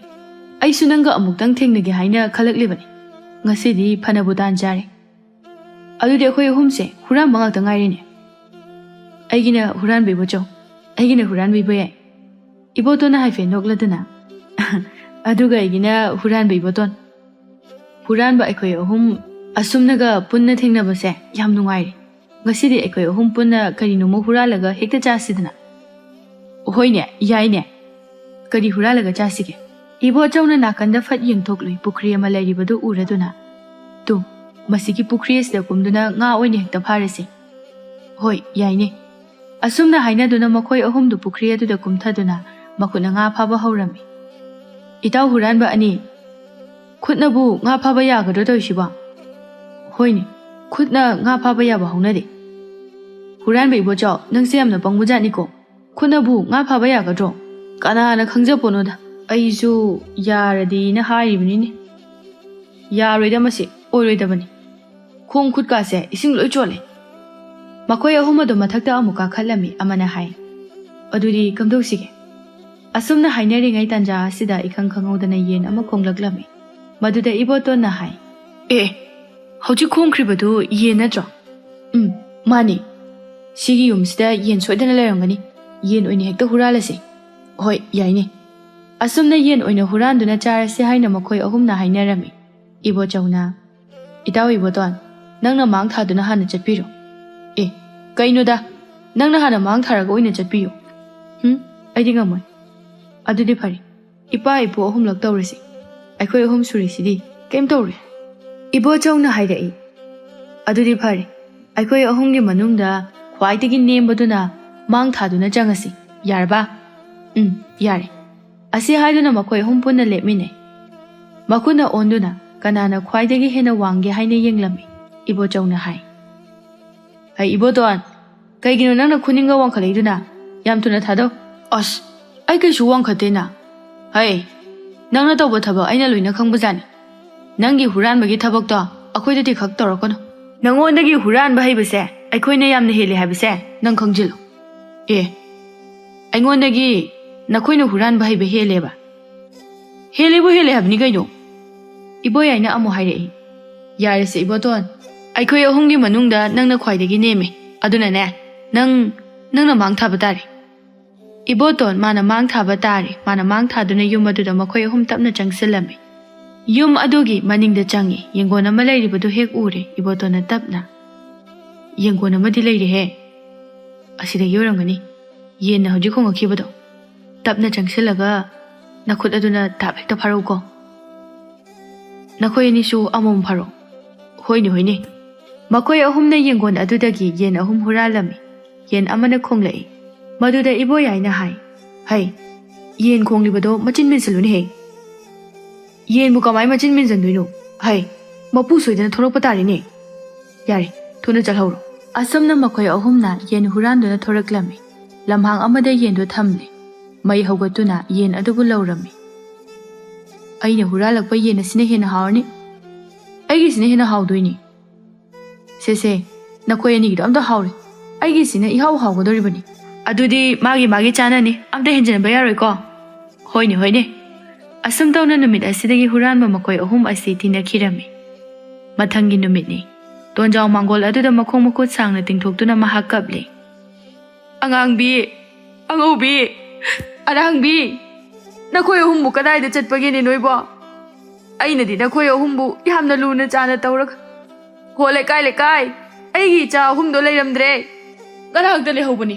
ꯑꯩꯁꯨ ꯅꯪꯒ ꯑꯃꯨꯛꯇꯪ ꯊꯦꯡꯅꯒꯦ ꯍꯥꯏꯅ ꯈꯜꯂꯛꯂꯤꯕꯅꯤ꯫ ꯉꯁꯤꯗꯤ ꯐꯅꯕꯨ ꯇꯥꯟ ꯆꯥꯔꯦ꯫ ꯑꯗꯨꯗꯤ ꯑꯩꯈꯣꯏ ꯑꯍꯨꯝꯁꯦ ꯍꯨꯔꯥꯟꯕ ꯉꯥꯛꯇ ꯉꯥꯏꯔꯦꯅꯦ꯫ ꯑꯩꯒꯤꯅ ꯍꯨꯔꯥꯟꯕ ꯏꯕꯣꯆꯧ, ꯑꯩꯒꯤꯅ ꯍꯨꯔꯥꯟꯕ ꯏꯕꯣꯌꯥꯏ꯫ ꯏꯕꯣꯇꯣꯟꯅ ꯍꯥꯏꯐꯦꯠ ꯅꯣꯛꯂꯗꯨꯅ, ꯑꯗꯨꯒ ꯑꯩꯒꯤꯅ ꯍꯨꯔꯥꯟꯕ ꯏꯕꯣꯇꯣꯟ꯫ ꯍꯨꯔꯥꯟꯕ ꯑꯩꯈꯣꯏ ꯑꯍꯨꯝ ꯑꯁꯨꯝꯅꯒ ꯄꯨꯟꯅ ꯊꯦꯡꯅꯕꯁꯦ ꯌꯥꯝ ꯅꯨꯡꯉꯥꯏꯔꯦ꯫ ꯉꯁꯤꯗꯤ ꯑꯩꯈꯣꯏ ꯑꯍꯨꯝ ꯄꯨꯟꯅ ꯀꯔꯤꯅꯣꯃ ꯍꯨꯔꯥꯜꯂꯒ ꯍꯦꯛꯇ ꯆꯥꯁꯤꯗꯅ꯫ ꯍꯣꯏꯅꯦ, ꯌꯥꯏꯅꯦ꯫ ꯀꯔꯤ ꯍꯨꯔꯥꯜꯂꯒ ꯆꯥꯁꯤꯒꯦ? ꯏꯕꯣꯆꯧꯅ ꯅꯥꯀꯟꯗ ꯐꯠ ꯌꯦꯡꯊꯣꯛꯂꯨꯏ, ꯄꯨꯈ꯭ꯔꯤ ꯑꯃ ꯂꯩꯔꯤꯕꯗꯨ ꯎꯔꯗꯨꯅ꯫ ꯇꯨ, ꯃꯁꯤꯒꯤ ꯄꯨꯈ꯭ꯔꯤ ꯑꯁꯤꯗ ꯀꯨꯝꯗꯨꯅ ꯉꯥ ꯑꯣꯏꯅ ꯍꯦꯛꯇ ꯐꯥꯔꯁꯤ꯫ ꯍꯣꯏ, ꯌꯥꯏꯅꯦ꯫ ꯑꯁꯨꯝꯅ ꯍꯥꯏꯅꯗꯨꯅ ꯃꯈꯣꯏ ꯑꯍꯨꯝꯗꯨ ꯄꯨꯈ꯭ꯔꯤ ꯑꯗꯨꯗ ꯀꯨꯝꯊꯗꯨꯅ ꯃꯈꯨꯠꯅ ꯉꯥ ꯐꯥꯕ ꯍꯧꯔꯝꯃꯤ꯫ ꯏꯇꯥꯎ ꯍꯨꯔꯥꯟꯕ ꯑꯅꯤ, ꯈꯨꯠꯅꯕꯨ ꯉꯥ ꯐꯥꯕ ꯌꯥꯒꯗ꯭ꯔꯣ ꯇꯧꯔꯤꯁꯤꯕꯣ? ꯍꯣꯏꯅꯦ, ꯈꯨꯠꯅ ꯉꯥ ꯐꯥꯕ ꯌꯥꯕ ꯍꯧꯅꯗꯦ꯫ ꯍꯨꯔꯥꯟꯕ ꯏꯕꯣꯆꯧ, ꯅꯪꯁꯦ ꯌꯥꯝꯅ ꯄꯪꯕꯖꯥꯠꯅꯤꯀꯣ꯫ ꯈꯨꯠꯅꯕꯨ ꯉꯥ ꯐꯥꯕ ꯌꯥꯒꯗ꯭ꯔꯣ? ꯀꯅꯥꯅ ꯈꯪꯖꯄꯣꯠꯅꯣꯗ꯫ ꯑꯩꯁꯨ ꯌꯥꯔꯗꯤꯅ ꯍꯥꯏꯔꯤꯕꯅꯤꯅꯦ꯫ ꯌꯥꯔꯣꯏꯗ ꯃꯁꯤ, ꯑꯣꯏꯔꯣꯏꯗꯕꯅꯤ꯫ ꯈꯣꯡ ꯈꯨꯠꯀꯥꯁꯦ ꯏꯁꯤꯡ ꯂꯣꯏ ꯆꯣꯠꯂꯦ꯫ ꯃꯈꯣꯏ ꯑꯍꯨꯝ ꯑꯗꯨ ꯃꯊꯛꯇ ꯑꯃꯨꯛ ꯀꯥꯈꯠꯂꯝꯃꯤ, ꯑꯃꯅ ꯍꯥꯏ, "ꯑꯗꯨꯗꯤ ꯀꯝꯗꯧꯁꯤꯒꯦ?" ꯑꯁꯨꯝꯅ ꯍꯥꯏꯅꯔꯤꯉꯩ ꯇꯥꯟꯖꯥ ꯑꯁꯤꯗ ꯏꯈꯪ ꯈꯪꯍꯧꯗꯅ ꯌꯦꯟ ꯑꯃ ꯈꯣꯡꯂꯛꯂꯝꯃꯤ꯫ ꯃꯗꯨꯗ ꯏꯕꯣꯇꯣꯟꯅ ꯍꯥꯏ, "ꯑꯦ, ꯍꯧꯖꯤꯛ ꯈꯣꯡꯈ꯭ꯔꯤꯕꯗꯨ ꯌꯦꯟ ꯅꯠꯇ꯭ꯔꯣ?" "ꯎꯝ, ꯃꯥꯅꯤ꯫ ꯁꯤꯒꯤ ꯌꯨꯝꯁꯤꯗ ꯌꯦꯟ ꯁꯣꯏꯗꯅ ꯂꯩꯔꯝꯒꯅꯤ꯫ ꯌꯦꯟ ꯑꯣꯏꯅ ꯍꯦꯛꯇ ꯍꯨꯔꯥꯜꯂꯁꯤ꯫" "ꯍꯣꯏ, ꯌꯥꯏꯅꯦ꯫" ꯑꯁꯨꯝꯅ ꯌꯦꯟ ꯑꯣꯏꯅ ꯍꯨꯔꯥꯟꯗꯨꯅ ꯆꯥꯔꯁꯤ ꯍꯥꯏꯅ ꯃꯈꯣꯏ ꯑꯍꯨꯝꯅ ꯍꯥꯏꯅꯔꯝꯃꯤ꯫ ꯏꯕꯣꯆꯧꯅ, "ꯏꯇꯥꯎ ꯏꯕꯣꯇꯣꯟ, ꯅꯪꯅ ꯃꯥꯡ ꯊꯥꯗꯨꯅ ꯍꯥꯟꯅ ꯆꯠꯄꯤꯔꯣ꯫" "ꯑꯦ, ꯀꯩꯅꯣꯗ, ꯅꯪꯅ ꯍꯥꯟꯅ ꯃꯥꯡ ꯊꯥꯔꯒ ꯑꯣꯏꯅ ꯆꯠꯄꯤꯌꯨ꯫" "ꯍꯨꯝ, ꯑꯩꯗꯤ ꯉꯝꯃꯣꯏ꯫" "ꯑꯗꯨꯗꯤ ꯐꯔꯦ, ꯏꯄꯥ ꯏꯄꯨ ꯑꯍꯨꯝꯂꯛ ꯇꯧꯔꯁꯤ꯫ ꯑꯩꯈꯣꯏ ꯑꯍꯨꯝ ꯁꯨꯔꯤꯁꯤꯗꯤ ꯀꯩꯝ ꯇꯧꯔꯣꯏ꯫" ꯏꯕꯣꯆꯧꯅ ꯍꯥꯏꯔꯛꯏ, "ꯑꯗꯨꯗꯤ ꯐꯔꯦ, ꯑꯩꯈꯣꯏ ꯑꯍꯨꯝꯒꯤ ꯃꯅꯨꯡꯗ ꯈ꯭ꯋꯥꯏꯗꯒꯤ ꯅꯦꯝꯕꯗꯨꯅ ꯃꯥꯡ ꯊꯥꯗꯨꯅ ꯆꯪꯉꯁꯤ꯫ ꯌꯥꯔꯕ?" "ꯎꯝ, ꯌꯥꯔꯦ꯫" ꯑꯁꯤ ꯍꯥꯏꯗꯨꯅ ꯃꯈꯣꯏ ꯑꯍꯨꯝ ꯄꯨꯟꯅ ꯂꯦꯞꯃꯤꯟꯅꯩ꯫ ꯃꯈꯨꯠꯅ ꯑꯣꯟꯗꯨꯅ ꯀꯅꯥꯅ ꯈ꯭ꯋꯥꯏꯗꯒꯤ ꯍꯦꯟꯅ ꯋꯥꯡꯒꯦ ꯍꯥꯏꯅ ꯌꯦꯡꯂꯝꯃꯤ꯫ ꯏꯕꯣꯆꯧꯅ ꯍꯥꯏ, "ꯍꯩ ꯏꯕꯣꯇꯣꯟ, ꯀꯩꯒꯤꯅꯣ ꯅꯪꯅ ꯈꯨꯅꯤꯡꯒ ꯋꯥꯡꯈꯠꯂꯛꯏꯗꯨꯅ? ꯌꯥꯝ ꯊꯨꯅ ꯊꯥꯗꯧ꯫" "ꯑꯁ, ꯑꯩ ꯀꯩꯁꯨ ꯋꯥꯡꯈꯠꯇꯦꯅ꯫" "ꯍꯩ, ꯅꯪꯅ ꯇꯧꯕ ꯊꯕꯛ ꯑꯩꯅ ꯂꯣꯏꯅ ꯈꯪꯕꯖꯥꯠꯅꯤ꯫ ꯅꯪꯒꯤ ꯍꯨꯔꯥꯟꯕꯒꯤ ꯊꯕꯛꯇꯣ ꯑꯩꯈꯣꯏꯗꯗꯤ ꯈꯛ ꯇꯧꯔꯛꯀꯅꯨ꯫ ꯅꯉꯣꯟꯗꯒꯤ ꯍꯨꯔꯥꯟꯕ ꯍꯩꯕꯁꯦ ꯑꯩꯈꯣꯏꯅ ꯌꯥꯝꯅ ꯍꯦꯜꯂꯦ ꯍꯥꯏꯕꯁꯦ ꯅꯪ ꯈꯪꯖꯤꯜꯂꯨ꯫ ꯑꯦ, ꯑꯩꯉꯣꯟꯗꯒꯤ ꯅꯈꯣꯏꯅ ꯍꯨꯔꯥꯟꯕ ꯍꯩꯕ ꯍꯦꯜꯂꯦꯕ? ꯍꯦꯜꯂꯦꯕꯨ ꯍꯦꯜꯂꯦ ꯍꯥꯏꯕꯅꯤ ꯀꯩꯅꯣ꯫ ꯏꯕꯣꯌꯥꯏꯅ ꯑꯃꯨꯛ ꯍꯥꯏꯔꯛꯏ, "ꯌꯥꯔꯦꯁꯦ ꯏꯕꯣꯇꯣꯟ, ꯑꯩꯈꯣꯏ ꯑꯍꯨꯝꯒꯤ ꯃꯅꯨꯡꯗ ꯅꯪꯅ ꯈ꯭ꯋꯥꯏꯗꯒꯤ ꯅꯦꯝꯃꯦ꯫ ꯑꯗꯨꯅꯅꯦ, ꯅꯪ, ꯅꯪꯅ ꯃꯥꯡ ꯊꯥꯕ ꯇꯥꯔꯦ꯫" ꯏꯕꯣꯇꯣꯟ ꯃꯥꯅ ꯃꯥꯡ ꯊꯥꯕ ꯇꯥꯔꯦ꯫ ꯃꯥꯅ ꯃꯥꯡ ꯊꯥꯗꯨꯅ ꯌꯨꯝ ꯑꯗꯨꯗ ꯃꯈꯣꯏ ꯑꯍꯨꯝ ꯇꯞꯅ ꯆꯪꯁꯤꯜꯂꯝꯃꯤ꯫ ꯌꯨꯝ ꯑꯗꯨꯒꯤ ꯃꯅꯤꯡꯗ ꯆꯪꯉꯤ꯫ ꯌꯦꯡꯒꯣꯟ ꯑꯃ ꯂꯩꯔꯤꯕꯗꯨ ꯍꯦꯛ ꯎꯔꯦ ꯏꯕꯣꯇꯣꯟꯅ ꯇꯞꯅ꯫ "ꯌꯦꯡꯒꯣꯟ ꯑꯃꯗꯤ ꯂꯩꯔꯦꯍꯦ꯫ ꯑꯁꯤꯗꯒꯤ ꯑꯣꯏꯔꯝꯒꯅꯤ꯫ ꯌꯦꯟꯅ ꯍꯧꯖꯤꯛ ꯈꯣꯡꯉꯛꯈꯤꯕꯗꯣ꯫ ꯇꯞꯅ ꯆꯪꯁꯤꯜꯂꯒ ꯅꯈꯨꯠ ꯑꯗꯨꯅ ꯇꯥꯞ ꯍꯦꯛꯇ ꯐꯥꯔꯛꯎꯀꯣ꯫ ꯅꯈꯣꯏ ꯑꯅꯤꯁꯨ ꯑꯃꯃꯝ ꯐꯥꯔꯛꯑꯣ꯫" "ꯍꯣꯏꯅꯦ, ꯍꯣꯏꯅꯦ꯫" ꯃꯈꯣꯏ ꯑꯍꯨꯝꯅ ꯌꯦꯡꯒꯣꯟ ꯑꯗꯨꯗꯒꯤ ꯌꯦꯟ ꯑꯍꯨꯝ ꯍꯨꯔꯥꯜꯂꯝꯃꯤ꯫ ꯌꯦꯟ ꯑꯃꯅ ꯈꯣꯡꯂꯛꯏ꯫ ꯃꯗꯨꯗ ꯏꯕꯣꯌꯥꯏꯅ ꯍꯥꯏ, "ꯍꯩ, ꯌꯦꯟ ꯈꯣꯡꯂꯤꯕꯗꯣ ꯃꯆꯤꯟ ꯃꯦꯟꯁꯤꯜꯂꯨꯅꯦꯍꯦ꯫" "ꯌꯦꯟꯕꯨ ꯀꯃꯥꯏ ꯃꯆꯤꯟ ꯃꯦꯟꯁꯤꯟꯗꯣꯏꯅꯣ? ꯍꯩ, ꯃꯄꯨ ꯁꯣꯏꯗꯅ ꯊꯣꯔꯛꯄ ꯇꯥꯔꯦꯅꯦ꯫ ꯌꯥꯔꯦ, ꯊꯨꯅ ꯆꯠꯍꯧꯔꯣ꯫" ꯑꯁꯨꯝꯅ ꯃꯈꯣꯏ ꯑꯍꯨꯝꯅ ꯌꯦꯟ ꯍꯨꯔꯥꯟꯗꯨꯅ ꯊꯣꯔꯛꯂꯝꯃꯤ꯫ ꯂꯝꯍꯥꯡ ꯑꯃꯗ ꯌꯦꯟꯗꯨ ꯊꯝꯂꯦ꯫ ꯃꯩ ꯍꯧꯒꯠꯇꯨꯅ ꯌꯦꯟ ꯑꯗꯨꯕꯨ ꯂꯧꯔꯝꯃꯤ꯫ "ꯑꯩꯅ ꯍꯨꯔꯥꯜꯂꯛꯄ ꯌꯦꯟ ꯑꯁꯤꯅ ꯍꯦꯟꯅ ꯍꯥꯎꯔꯅꯤ꯫ ꯑꯩꯒꯤꯁꯤꯅ ꯍꯦꯟꯅ ꯍꯥꯎꯗꯣꯏꯅꯤ꯫ ꯁꯦ, ꯁꯦ, ꯅꯈꯣꯏ ꯑꯅꯤꯒꯤꯗꯣ ꯑꯝꯇ ꯍꯥꯎꯔꯦ꯫ ꯑꯩꯒꯤꯁꯤꯅ ꯏꯍꯥꯎ ꯍꯥꯎꯒꯗꯧꯔꯤꯕꯅꯤ꯫" "ꯑꯗꯨꯗꯤ ꯃꯥꯒꯤ ꯃꯥꯒꯤ ꯆꯥꯅꯅꯤ, ꯑꯝꯇ ꯍꯦꯟꯖꯤꯟꯕ ꯌꯥꯔꯣꯏꯀꯣ꯫" "ꯍꯣꯏꯅꯦ, ꯍꯣꯏꯅꯦ꯫" ꯑꯁꯨꯝ ꯇꯧꯅ ꯅꯨꯃꯤꯠ ꯑꯁꯤꯗꯒꯤ ꯍꯨꯔꯥꯟꯕ ꯃꯈꯣꯏ ꯑꯍꯨꯝ ꯑꯁꯤ ꯊꯤꯅꯈꯤꯔꯝꯃꯤ꯫ ꯃꯊꯪꯒꯤ ꯅꯨꯃꯤꯠꯅꯤ꯫ ꯇꯣꯟꯖꯥꯎ ꯃꯥꯡꯒꯣꯜ ꯑꯗꯨꯗ ꯃꯈꯣꯡ ꯃꯈꯨꯠ ꯁꯥꯡꯅ ꯇꯤꯡꯊꯣꯛꯇꯨꯅ ꯃꯍꯥꯛ ꯀꯞꯂꯤ꯫ "ꯑꯉꯥꯡꯕꯤ, ꯑꯉꯧꯕꯤ, ꯑꯔꯥꯡꯕꯤ, ꯅꯈꯣꯏ ꯑꯍꯨꯝꯕꯨ ꯀꯗꯥꯏꯗ ꯆꯠꯄꯒꯦꯅꯦ ꯅꯣꯏꯕꯣ? ꯑꯩꯅꯗꯤ ꯅꯈꯣꯏ ꯑꯍꯨꯝꯕꯨ ꯌꯥꯝꯅ ꯂꯨꯅ ꯆꯥꯅ ꯇꯧꯔꯒ, ꯍꯣ ꯂꯩꯀꯥꯏ, ꯂꯩꯀꯥꯏ, ꯑꯩꯒꯤ ꯏꯆꯥ ꯑꯍꯨꯝꯗꯣ ꯂꯩꯔꯝꯗ꯭ꯔꯦ꯫ ꯉꯔꯥꯡꯇ ꯂꯩꯍꯧꯕꯅꯤ꯫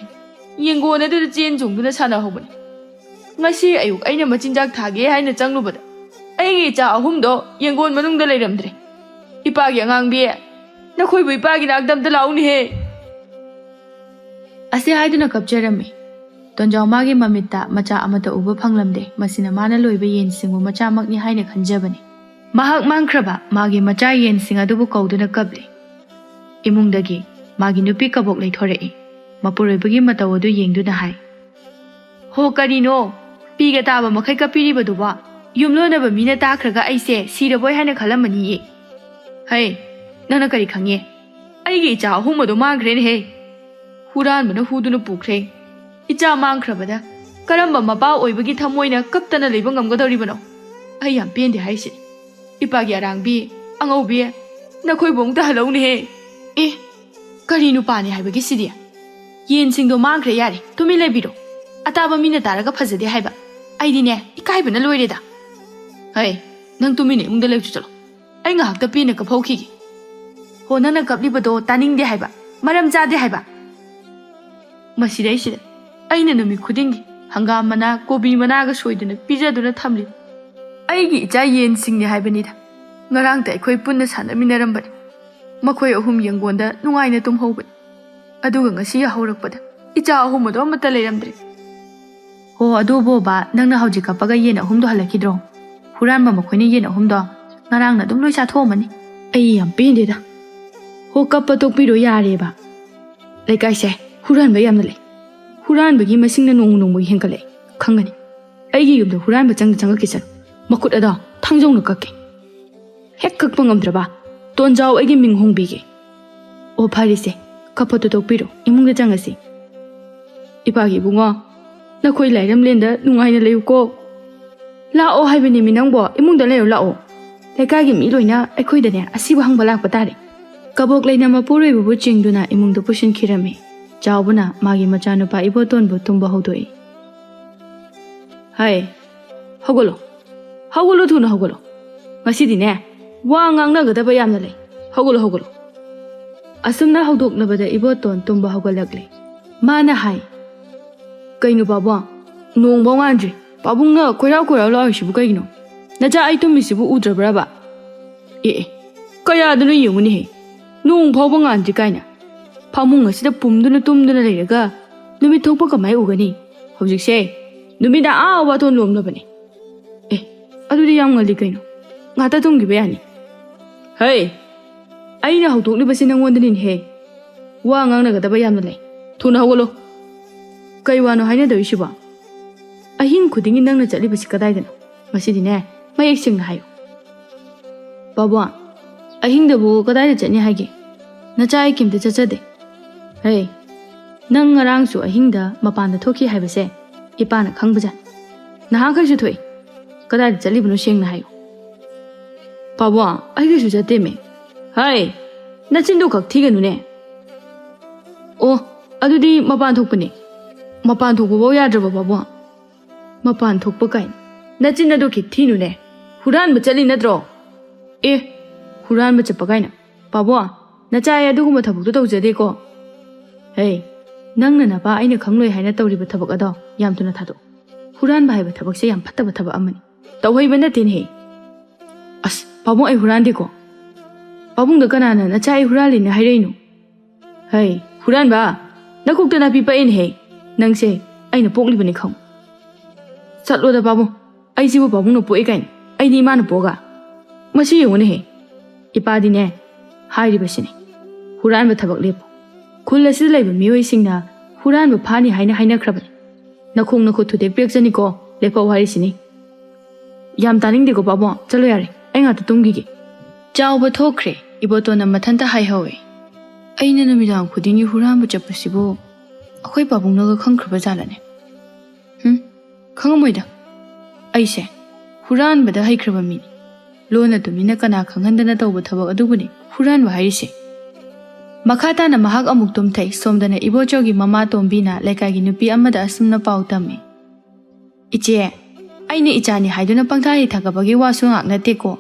ꯌꯦꯡꯒꯣꯟ ꯑꯗꯨꯗ ꯆꯦꯟ ꯆꯣꯡꯗꯨꯅ ꯁꯥꯟꯅꯍꯧꯕꯅꯤ꯫ ꯉꯁꯤ ꯑꯌꯨꯛ ꯑꯩꯅ ꯃꯆꯤꯟꯖꯥꯛ ꯊꯥꯒꯦ ꯍꯥꯏꯅ ꯆꯪꯂꯨꯕꯗ ꯑꯩꯒꯤ ꯏꯆꯥ ꯑꯍꯨꯝꯗꯣ ꯌꯦꯡꯒꯣꯟ ꯃꯅꯨꯡꯗ ꯂꯩꯔꯝꯗ꯭ꯔꯦ꯫ ꯏꯄꯥꯒꯤ ꯑꯉꯥꯡꯕꯤ, ꯅꯈꯣꯏꯕꯨ ꯏꯄꯥꯒꯤ ꯅꯥꯛꯇ ꯑꯝꯇ ꯂꯥꯛꯎꯅꯦꯍꯦ꯫" ꯑꯁꯤ ꯍꯥꯏꯗꯨꯅ ꯀꯞꯆꯔꯝꯃꯤ꯫ ꯇꯣꯟꯖꯥꯎ ꯃꯥꯒꯤ ꯃꯃꯤꯠꯇ ꯃꯆꯥ ꯑꯃꯠꯇ ꯎꯕ ꯐꯪꯂꯝꯗꯦ꯫ ꯃꯁꯤꯅ ꯃꯥꯅ ꯂꯣꯏꯕ ꯌꯦꯟꯁꯤꯡꯕꯨ ꯃꯆꯥꯃꯛꯅꯤ ꯍꯥꯏꯅ ꯈꯟꯖꯕꯅꯤ꯫ ꯃꯍꯥꯛ ꯃꯥꯡꯈ꯭ꯔꯕ ꯃꯥꯒꯤ ꯃꯆꯥ ꯌꯦꯟꯁꯤꯡ ꯑꯗꯨꯕꯨ ꯀꯧꯗꯨꯅ ꯀꯞꯂꯤ꯫ ꯏꯃꯨꯡꯗꯒꯤ ꯃꯥꯒꯤ ꯅꯨꯄꯤ ꯀꯕꯣꯛ ꯂꯩꯊꯣꯔꯛꯏ꯫ ꯃꯄꯨꯔꯣꯏꯕꯒꯤ ꯃꯇꯧ ꯑꯗꯨ ꯌꯦꯡꯗꯨꯅ ꯍꯥꯏ, "ꯍꯣ, ꯀꯔꯤꯅꯣ ꯄꯤꯒ ꯇꯥꯕ ꯃꯈꯩ ꯀꯞꯄꯤꯔꯤꯕꯗꯨꯕꯣ? ꯌꯨꯝꯂꯣꯟꯅꯕ ꯃꯤꯅ ꯇꯥꯈ꯭ꯔꯒ ꯑꯩꯁꯦ ꯁꯤꯔꯕꯣꯏ ꯍꯥꯏꯅ ꯈꯜꯂꯝꯃꯅꯤꯌꯦ꯫ ꯍꯩ, ꯅꯪꯅ ꯀꯔꯤ ꯈꯪꯉꯦ? ꯑꯩꯒꯤ ꯏꯆꯥ ꯑꯍꯨꯝ ꯑꯗꯣ ꯃꯥꯡꯈ꯭ꯔꯦꯅꯦꯍꯦ꯫ ꯍꯨꯔꯥꯟꯕꯅ ꯍꯨꯗꯨꯅ ꯄꯨꯈ꯭ꯔꯦ꯫ ꯏꯆꯥ ꯃꯥꯡꯈ꯭ꯔꯕꯗ ꯀꯔꯝꯕ ꯃꯄꯥ ꯑꯣꯏꯕꯒꯤ ꯊꯃꯣꯏꯅ ꯀꯞꯇꯅ ꯂꯩꯕ ꯉꯝꯒꯗꯧꯔꯤꯕꯅꯣ? ꯑꯩ ꯌꯥꯝ ꯄꯦꯟꯗꯦ ꯍꯥꯏꯁꯤꯅꯤ꯫ ꯏꯄꯥꯒꯤ ꯑꯔꯥꯡꯕꯤ, ꯑꯉꯧꯕꯤ, ꯅꯈꯣꯏꯕꯨ ꯑꯃꯨꯛꯇ ꯍꯜꯂꯧꯅꯦꯍꯦ꯫ ꯑꯦ, ꯀꯔꯤ ꯅꯨꯄꯥꯅꯤ ꯍꯥꯏꯕꯒꯤ ꯁꯤꯗꯤ? ꯌꯦꯟꯁꯤꯡꯗꯣ ꯃꯥꯡꯈ꯭ꯔꯦ, ꯌꯥꯔꯦ, ꯇꯨꯃꯤꯟ ꯂꯩꯕꯤꯔꯣ꯫ ꯑꯇꯥꯕ ꯃꯤꯅ ꯇꯥꯔꯒ ꯐꯖꯗꯦ ꯍꯥꯏꯕ꯫ ꯑꯩꯗꯤꯅꯦ, ꯏꯀꯥꯏꯕꯅ ꯂꯣꯏꯔꯦꯗ꯫ ꯍꯩ, ꯅꯪ ꯇꯨꯃꯤꯟꯅ ꯏꯃꯨꯡꯗ ꯂꯩꯔꯨꯆꯣ ꯆꯠꯂꯣ꯫ ꯑꯩ ꯉꯥꯏꯍꯥꯛꯇ ꯄꯦꯟꯅ ꯀꯞꯍꯧꯈꯤꯒꯦ꯫ ꯍꯣ, ꯅꯪꯅ ꯀꯞꯂꯤꯕꯗꯣ ꯇꯥꯅꯤꯡꯗꯦ ꯍꯥꯏꯕ, ꯃꯔꯝ ꯆꯥꯗꯦ ꯍꯥꯏꯕ꯫ ꯃꯁꯤꯗꯩꯁꯤꯗ ꯑꯩꯅ ꯅꯨꯃꯤꯠ ꯈꯨꯗꯤꯡꯒꯤ ꯍꯪꯒꯥꯝ ꯃꯅꯥ, ꯀꯣꯕꯤ ꯃꯅꯥꯒ ꯁꯣꯏꯗꯅ ꯄꯤꯖꯗꯨꯅ ꯊꯝꯂꯤ꯫ ꯑꯩꯒꯤ ꯏꯆꯥ ꯌꯦꯟꯁꯤꯡꯅꯤ ꯍꯥꯏꯕꯅꯤꯗ꯫ ꯉꯔꯥꯡꯇ ꯑꯩꯈꯣꯏ ꯄꯨꯟꯅ ꯁꯥꯟꯅꯃꯤꯟꯅꯔꯝꯕꯅꯤ꯫ ꯃꯈꯣꯏ ꯑꯍꯨꯝ ꯌꯦꯡꯒꯣꯟꯗ ꯅꯨꯡꯉꯥꯏꯅ ꯇꯨꯝꯍꯧꯕꯅꯤ꯫ ꯑꯗꯨꯒ ꯉꯁꯤ ꯌꯥꯍꯧꯔꯛꯄꯗ ꯏꯆꯥ ꯑꯍꯨꯝ ꯑꯗꯣ ꯑꯃꯠꯇ ꯂꯩꯔꯝꯗ꯭ꯔꯦ꯫ ꯍꯣ, ꯑꯗꯨꯕꯨ ꯕꯥ, ꯅꯪꯅ ꯍꯧꯖꯤꯛ ꯀꯞꯄꯒ ꯌꯦꯟ ꯑꯍꯨꯝꯗꯣ ꯍꯜꯂꯛꯈꯤꯗ꯭ꯔꯣ? ꯍꯨꯔꯥꯟꯕ ꯃꯈꯣꯏꯅ ꯌꯦꯟ ꯑꯍꯨꯝꯗꯣ ꯉꯔꯥꯡꯅ ꯑꯗꯨꯝ ꯂꯣꯏ ꯆꯥꯊꯣꯛꯑꯝꯃꯅꯤ꯫ ꯑꯩ ꯌꯥꯝ ꯄꯦꯟꯗꯦꯗ꯫ ꯍꯣ, ꯀꯞꯄ ꯇꯣꯛꯄꯤꯔꯣ, ꯌꯥꯔꯦꯕ꯫ ꯂꯩꯀꯥꯏꯁꯦ ꯍꯨꯔꯥꯟꯕ ꯌꯥꯝꯅ ꯂꯩ꯫ ꯍꯨꯔꯥꯟꯕꯒꯤ ꯃꯁꯤꯡꯅ ꯅꯣꯡꯃ ꯅꯣꯡꯃꯒꯤ ꯍꯦꯟꯒꯠꯂꯛꯑꯦ꯫ ꯈꯪꯒꯅꯤ꯫ ꯑꯩꯒꯤ ꯌꯨꯝꯗ ꯍꯨꯔꯥꯟꯕ ꯆꯪꯗ ꯆꯪꯉꯛꯈꯤꯁꯅꯨ꯫ ꯃꯈꯨꯠ ꯑꯗꯣ ꯊꯥꯡꯖꯧꯅ ꯀꯛꯀꯦ꯫ ꯍꯦꯛ ꯀꯛꯄ ꯉꯝꯗ꯭ꯔꯕ, ꯇꯣꯟꯖꯥꯎ ꯑꯩꯒꯤ ꯃꯤꯡ ꯍꯣꯡꯕꯤꯒꯦ꯫ ꯑꯣ, ꯐꯔꯦꯁꯦ, ꯀꯞꯄꯗꯣ ꯇꯣꯛꯄꯤꯔꯣ, ꯏꯃꯨꯡꯗ ꯆꯪꯉꯁꯤ꯫ ꯏꯄꯥꯒꯤ ꯏꯕꯨꯡꯉꯣ, ꯅꯈꯣꯏ ꯂꯥꯏꯔꯝꯂꯦꯟꯗ ꯅꯨꯡꯉꯥꯏꯅ ꯂꯩꯌꯨꯀꯣ꯫ ꯂꯥꯛꯑꯣ ꯍꯥꯏꯕꯅꯦꯃꯤ ꯅꯪꯕꯣ, ꯏꯃꯨꯡꯗ ꯂꯩꯔꯣ ꯂꯥꯛꯑꯣ꯫ ꯂꯩꯀꯥꯏꯒꯤ ꯃꯤ ꯂꯣꯏꯅ ꯑꯩꯈꯣꯏꯗꯅꯦ ꯑꯁꯤꯕ ꯍꯪꯕ ꯂꯥꯛꯄ ꯇꯥꯔꯦ꯫ ꯀꯕꯣꯛ ꯂꯩꯅ ꯃꯄꯨꯔꯣꯏꯕꯕꯨ ꯆꯤꯡꯗꯨꯅ ꯏꯃꯨꯡꯗ ꯄꯨꯁꯤꯟꯈꯤꯔꯝꯃꯤ꯫ ꯆꯥꯎꯕꯅ ꯃꯥꯒꯤ ꯃꯆꯥꯅꯨꯄꯥ ꯏꯕꯣꯇꯣꯟꯕꯨ ꯇꯨꯝꯕ ꯍꯧꯗꯣꯛꯏ꯫ ꯍꯥꯏ, ꯍꯧꯒꯠꯂꯣ, ꯍꯧꯒꯠꯂꯣ, ꯊꯨꯅ ꯍꯧꯒꯠꯂꯣ꯫ ꯉꯁꯤꯗꯤꯅꯦ, ꯋꯥ ꯉꯥꯡꯅꯒꯗꯕ ꯌꯥꯝꯅ ꯂꯩ꯫ ꯍꯧꯒꯠꯂꯣ, ꯍꯧꯒꯠꯂꯣ꯫ ꯑꯁꯨꯝꯅ ꯍꯧꯗꯣꯛꯅꯕꯗ ꯏꯕꯣꯇꯣꯟ ꯇꯨꯝꯕ ꯍꯧꯒꯠꯂꯛꯂꯦ꯫ ꯃꯥꯅ ꯍꯥꯏ, "ꯀꯩꯅꯣ ꯄꯥꯕꯨꯡ? ꯅꯣꯡꯐꯥꯎ ꯉꯥꯟꯗ꯭ꯔꯤ꯫ ꯄꯥꯕꯨꯡꯅ ꯀꯣꯏꯔꯥꯎ ꯀꯣꯏꯔꯥꯎ ꯂꯥꯎꯔꯤꯁꯤꯕꯨ ꯀꯩꯒꯤꯅꯣ? ꯅꯆꯥ ꯑꯩ ꯇꯨꯝꯃꯤꯁꯤꯕꯨ ꯎꯗ꯭ꯔꯕ꯭ꯔꯕ? ꯑꯦ, ꯑꯦ, ꯀꯌꯥꯗꯅꯣ ꯌꯦꯡꯉꯨꯅꯦꯍꯦ꯫ ꯅꯣꯡ ꯐꯥꯎꯕ ꯉꯥꯟꯗ꯭ꯔꯤ ꯀꯥꯏꯅ꯫ ꯐꯃꯨꯡ ꯑꯁꯤꯗ ꯄꯨꯝꯗꯨꯅ ꯇꯨꯝꯗꯨꯅ ꯂꯩꯔꯒ ꯅꯨꯃꯤꯠ ꯊꯣꯛꯄ ꯀꯃꯥꯏ ꯎꯒꯅꯤ? ꯍꯧꯖꯤꯛꯁꯦ ꯅꯨꯃꯤꯠꯅ ꯑꯥ ꯋꯥꯇꯣꯟ ꯂꯣꯝꯂꯕꯅꯤ꯫ ꯑꯦ, ꯑꯗꯨꯗꯤ ꯌꯥꯝ ꯉꯜꯂꯤ ꯀꯩꯅꯣ꯫ ꯉꯥꯛꯇ ꯇꯨꯝꯈꯤꯕ ꯌꯥꯅꯤ꯫ ꯍꯩ, ꯑꯩꯅ ꯍꯧꯗꯣꯛꯂꯤꯕꯁꯤ ꯅꯪꯉꯣꯟꯗꯅꯤꯅꯦꯍꯦ꯫ ꯋꯥ ꯉꯥꯡꯅꯒꯗꯕ ꯌꯥꯝꯅ ꯂꯩ꯫ ꯊꯨꯅ ꯍꯧꯒꯠꯂꯣ꯫ ꯀꯩ ꯋꯥꯅꯣ ꯍꯥꯏꯅꯗꯧꯔꯤꯁꯤꯕꯣ? ꯑꯍꯤꯡ ꯈꯨꯗꯤꯡꯒꯤ ꯅꯪꯅ ꯆꯠꯂꯤꯕꯁꯤ ꯀꯗꯥꯏꯗꯅꯣ?" ꯃꯁꯤꯗꯤꯅꯦ, ꯃꯌꯦꯛ ꯁꯦꯡꯅ ꯍꯥꯏꯌꯨ꯫ ꯄꯥꯕꯨꯡ, ꯑꯍꯤꯡꯗꯕꯨ ꯀꯗꯥꯏꯗ ꯆꯠꯅꯤ ꯍꯥꯏꯒꯦ? ꯅꯆꯥ ꯑꯩ ꯀꯩꯝꯇ ꯆꯠꯆꯗꯦ꯫ ꯍꯦ, ꯅꯪ ꯉꯔꯥꯡꯁꯨ ꯑꯍꯤꯡꯗ ꯃꯄꯥꯟꯗ ꯊꯣꯛꯈꯤ ꯍꯥꯏꯕꯁꯦ ꯏꯄꯥꯅ ꯈꯪꯕꯖꯥꯠꯅꯤ꯫ ꯅꯍꯥꯟꯈꯩꯁꯨ ꯊꯣꯛꯏ꯫ ꯀꯗꯥꯏꯗ ꯆꯠꯂꯤꯕꯅꯣ ꯁꯦꯡꯅ ꯍꯥꯏꯌꯨ꯫ ꯄꯥꯕꯨꯡ, ꯑꯩ ꯀꯩꯁꯨ ꯆꯠꯇꯦꯃꯦ꯫ ꯍꯥꯏ, ꯅꯆꯤꯟꯗꯨ ꯈꯛ ꯊꯤꯒꯅꯨꯅꯦ꯫ ꯑꯣ, ꯑꯗꯨꯗꯤ ꯃꯄꯥꯟ ꯊꯣꯛꯄꯅꯦ꯫ ꯃꯄꯥꯟ ꯊꯣꯛꯄꯐꯥꯎ ꯌꯥꯗ꯭ꯔꯕ ꯄꯥꯕꯨꯡ? ꯃꯄꯥꯟ ꯊꯣꯛꯄ ꯀꯥꯏꯅ꯫ ꯅꯆꯤꯟ ꯑꯗꯨ ꯈꯤꯛ ꯊꯤꯅꯨꯅꯦ꯫ ꯍꯨꯔꯥꯟꯕ ꯆꯠꯂꯤ ꯅꯠꯇ꯭ꯔꯣ? ꯑꯦ, ꯍꯨꯔꯥꯟꯕ ꯆꯠꯄ ꯀꯥꯏꯅ꯫ ꯄꯥꯕꯨꯡ, ꯅꯆꯥ ꯑꯩ ꯑꯗꯨꯒꯨꯝꯕ ꯊꯕꯛꯇꯣ ꯇꯧꯖꯗꯦꯀꯣ꯫ ꯍꯦ, ꯅꯪꯅ ꯅꯄꯥ ꯑꯩꯅ ꯈꯪꯂꯣꯏ ꯍꯥꯏꯅ ꯇꯧꯔꯤꯕ ꯊꯕꯛ ꯑꯗꯣ ꯌꯥꯝ ꯊꯨꯅ ꯊꯥꯗꯣꯛ꯫ ꯍꯨꯔꯥꯟꯕ ꯍꯥꯏꯕ ꯊꯕꯛꯁꯦ ꯌꯥꯝ ꯐꯠꯇꯕ ꯊꯕꯛ ꯑꯃꯅꯤ꯫ ꯇꯧꯍꯩꯕ ꯅꯠꯇꯦꯅꯦꯍꯦ꯫ ꯑꯁ, ꯄꯥꯕꯨꯡ, ꯑꯩ ꯍꯨꯔꯥꯟꯗꯦꯀꯣ꯫ ꯄꯥꯕꯨꯡꯗ ꯀꯅꯥꯅ ꯅꯆꯥ ꯑꯩ ꯍꯨꯔꯥꯜꯂꯤꯅ ꯍꯥꯏꯔꯛꯏꯅꯣ? ꯍꯩ, ꯍꯨꯔꯥꯟꯕ, ꯅꯀꯣꯛꯇ ꯅꯥꯄꯤ ꯄꯛꯏꯅꯦꯍꯦ꯫ ꯅꯪꯁꯦ ꯑꯩꯅ ꯄꯣꯛꯂꯤꯕꯅꯤ ꯈꯪꯉꯨ꯫ ꯆꯠꯂꯣꯗ ꯄꯥꯕꯨꯡ, ꯑꯩꯁꯤꯕꯨ ꯄꯥꯕꯨꯡꯅ ꯄꯣꯛꯏ ꯀꯥꯏꯅ, ꯑꯩꯗꯤ ꯏꯃꯥꯅ ꯄꯣꯛꯑꯒ꯫ ꯃꯁꯤ ꯌꯦꯡꯉꯨꯅꯦꯍꯦ, ꯏꯄꯥꯗꯤꯅꯦ ꯍꯥꯏꯔꯤꯕꯁꯤꯅꯤ, ꯍꯨꯔꯥꯟꯕ ꯊꯕꯛ ꯂꯦꯞꯄꯨ꯫ ꯈꯨꯜ ꯑꯁꯤꯗ ꯂꯩꯕ ꯃꯤꯑꯣꯏꯁꯤꯡꯅ ꯍꯨꯔꯥꯟꯕ ꯐꯥꯅꯤ ꯍꯥꯏꯅ ꯍꯥꯏꯅꯈ꯭ꯔꯕꯅꯤ꯫ ꯅꯈꯣꯡ ꯅꯈꯨꯠ ꯊꯨꯗꯦꯛ ꯄꯤꯔꯛꯆꯅꯤꯀꯣ, ꯂꯦꯞꯍꯧ ꯍꯥꯏꯔꯤꯁꯤꯅꯤ꯫ ꯌꯥꯝ ꯇꯥꯅꯤꯡꯗꯦꯀꯣ ꯄꯥꯕꯨꯡ, ꯆꯠꯂꯣ ꯌꯥꯔꯦ, ꯑꯩ ꯉꯥꯛꯇ ꯇꯨꯝꯈꯤꯒꯦ꯫ ꯆꯥꯎꯕ ꯊꯣꯛꯈ꯭ꯔꯦ꯫ ꯏꯕꯣꯇꯣꯟꯅ ꯃꯊꯟꯇ ꯍꯥꯏꯍꯧꯋꯦ꯫ ꯑꯩꯅ ꯅꯨꯃꯤꯗꯥꯡ ꯈꯨꯗꯤꯡꯒꯤ ꯍꯨꯔꯥꯟꯕ ꯆꯠꯄꯁꯤꯕꯨ ꯑꯩꯈꯣꯏ ꯄꯥꯕꯨꯡꯅꯒ ꯈꯪꯈ꯭ꯔꯕ ꯖꯥꯠꯂꯅꯦ? ꯍꯨꯝ, ꯈꯪꯉꯝꯃꯣꯏꯗ꯫ ꯑꯩꯁꯦ ꯍꯨꯔꯥꯟꯕꯗ ꯍꯩꯈ꯭ꯔꯕ ꯃꯤꯅꯤ꯫ ꯂꯣꯟꯅ ꯇꯨꯃꯤꯟꯅ ꯀꯅꯥ ꯈꯪꯍꯟꯗꯅ ꯇꯧꯕ ꯊꯕꯛ ꯑꯗꯨꯕꯨꯅꯤ ꯍꯨꯔꯥꯟꯕ ꯍꯥꯏꯔꯤꯁꯦ꯫ ꯃꯈꯥ ꯇꯥꯅ ꯃꯍꯥꯛ ꯑꯃꯨꯛ ꯇꯨꯝꯊꯩ꯫ ꯁꯣꯝꯗꯅ ꯏꯕꯣꯆꯧꯒꯤ ꯃꯃꯥ ꯇꯣꯝꯕꯤꯅ ꯂꯩꯀꯥꯏꯒꯤ ꯅꯨꯄꯤ ꯑꯃꯗ ꯑꯁꯨꯝꯅ ꯄꯥꯎ ꯇꯝꯃꯤ꯫ "ꯏꯆꯦ, ꯑꯩꯅ ꯏꯆꯥꯅꯤ ꯍꯥꯏꯗꯨꯅ ꯄꯪꯊꯥ ꯍꯦꯛ ꯊꯥꯒꯠꯄꯒꯤ ꯋꯥꯁꯨ ꯉꯥꯛ ꯅꯠꯇꯦꯀꯣ꯫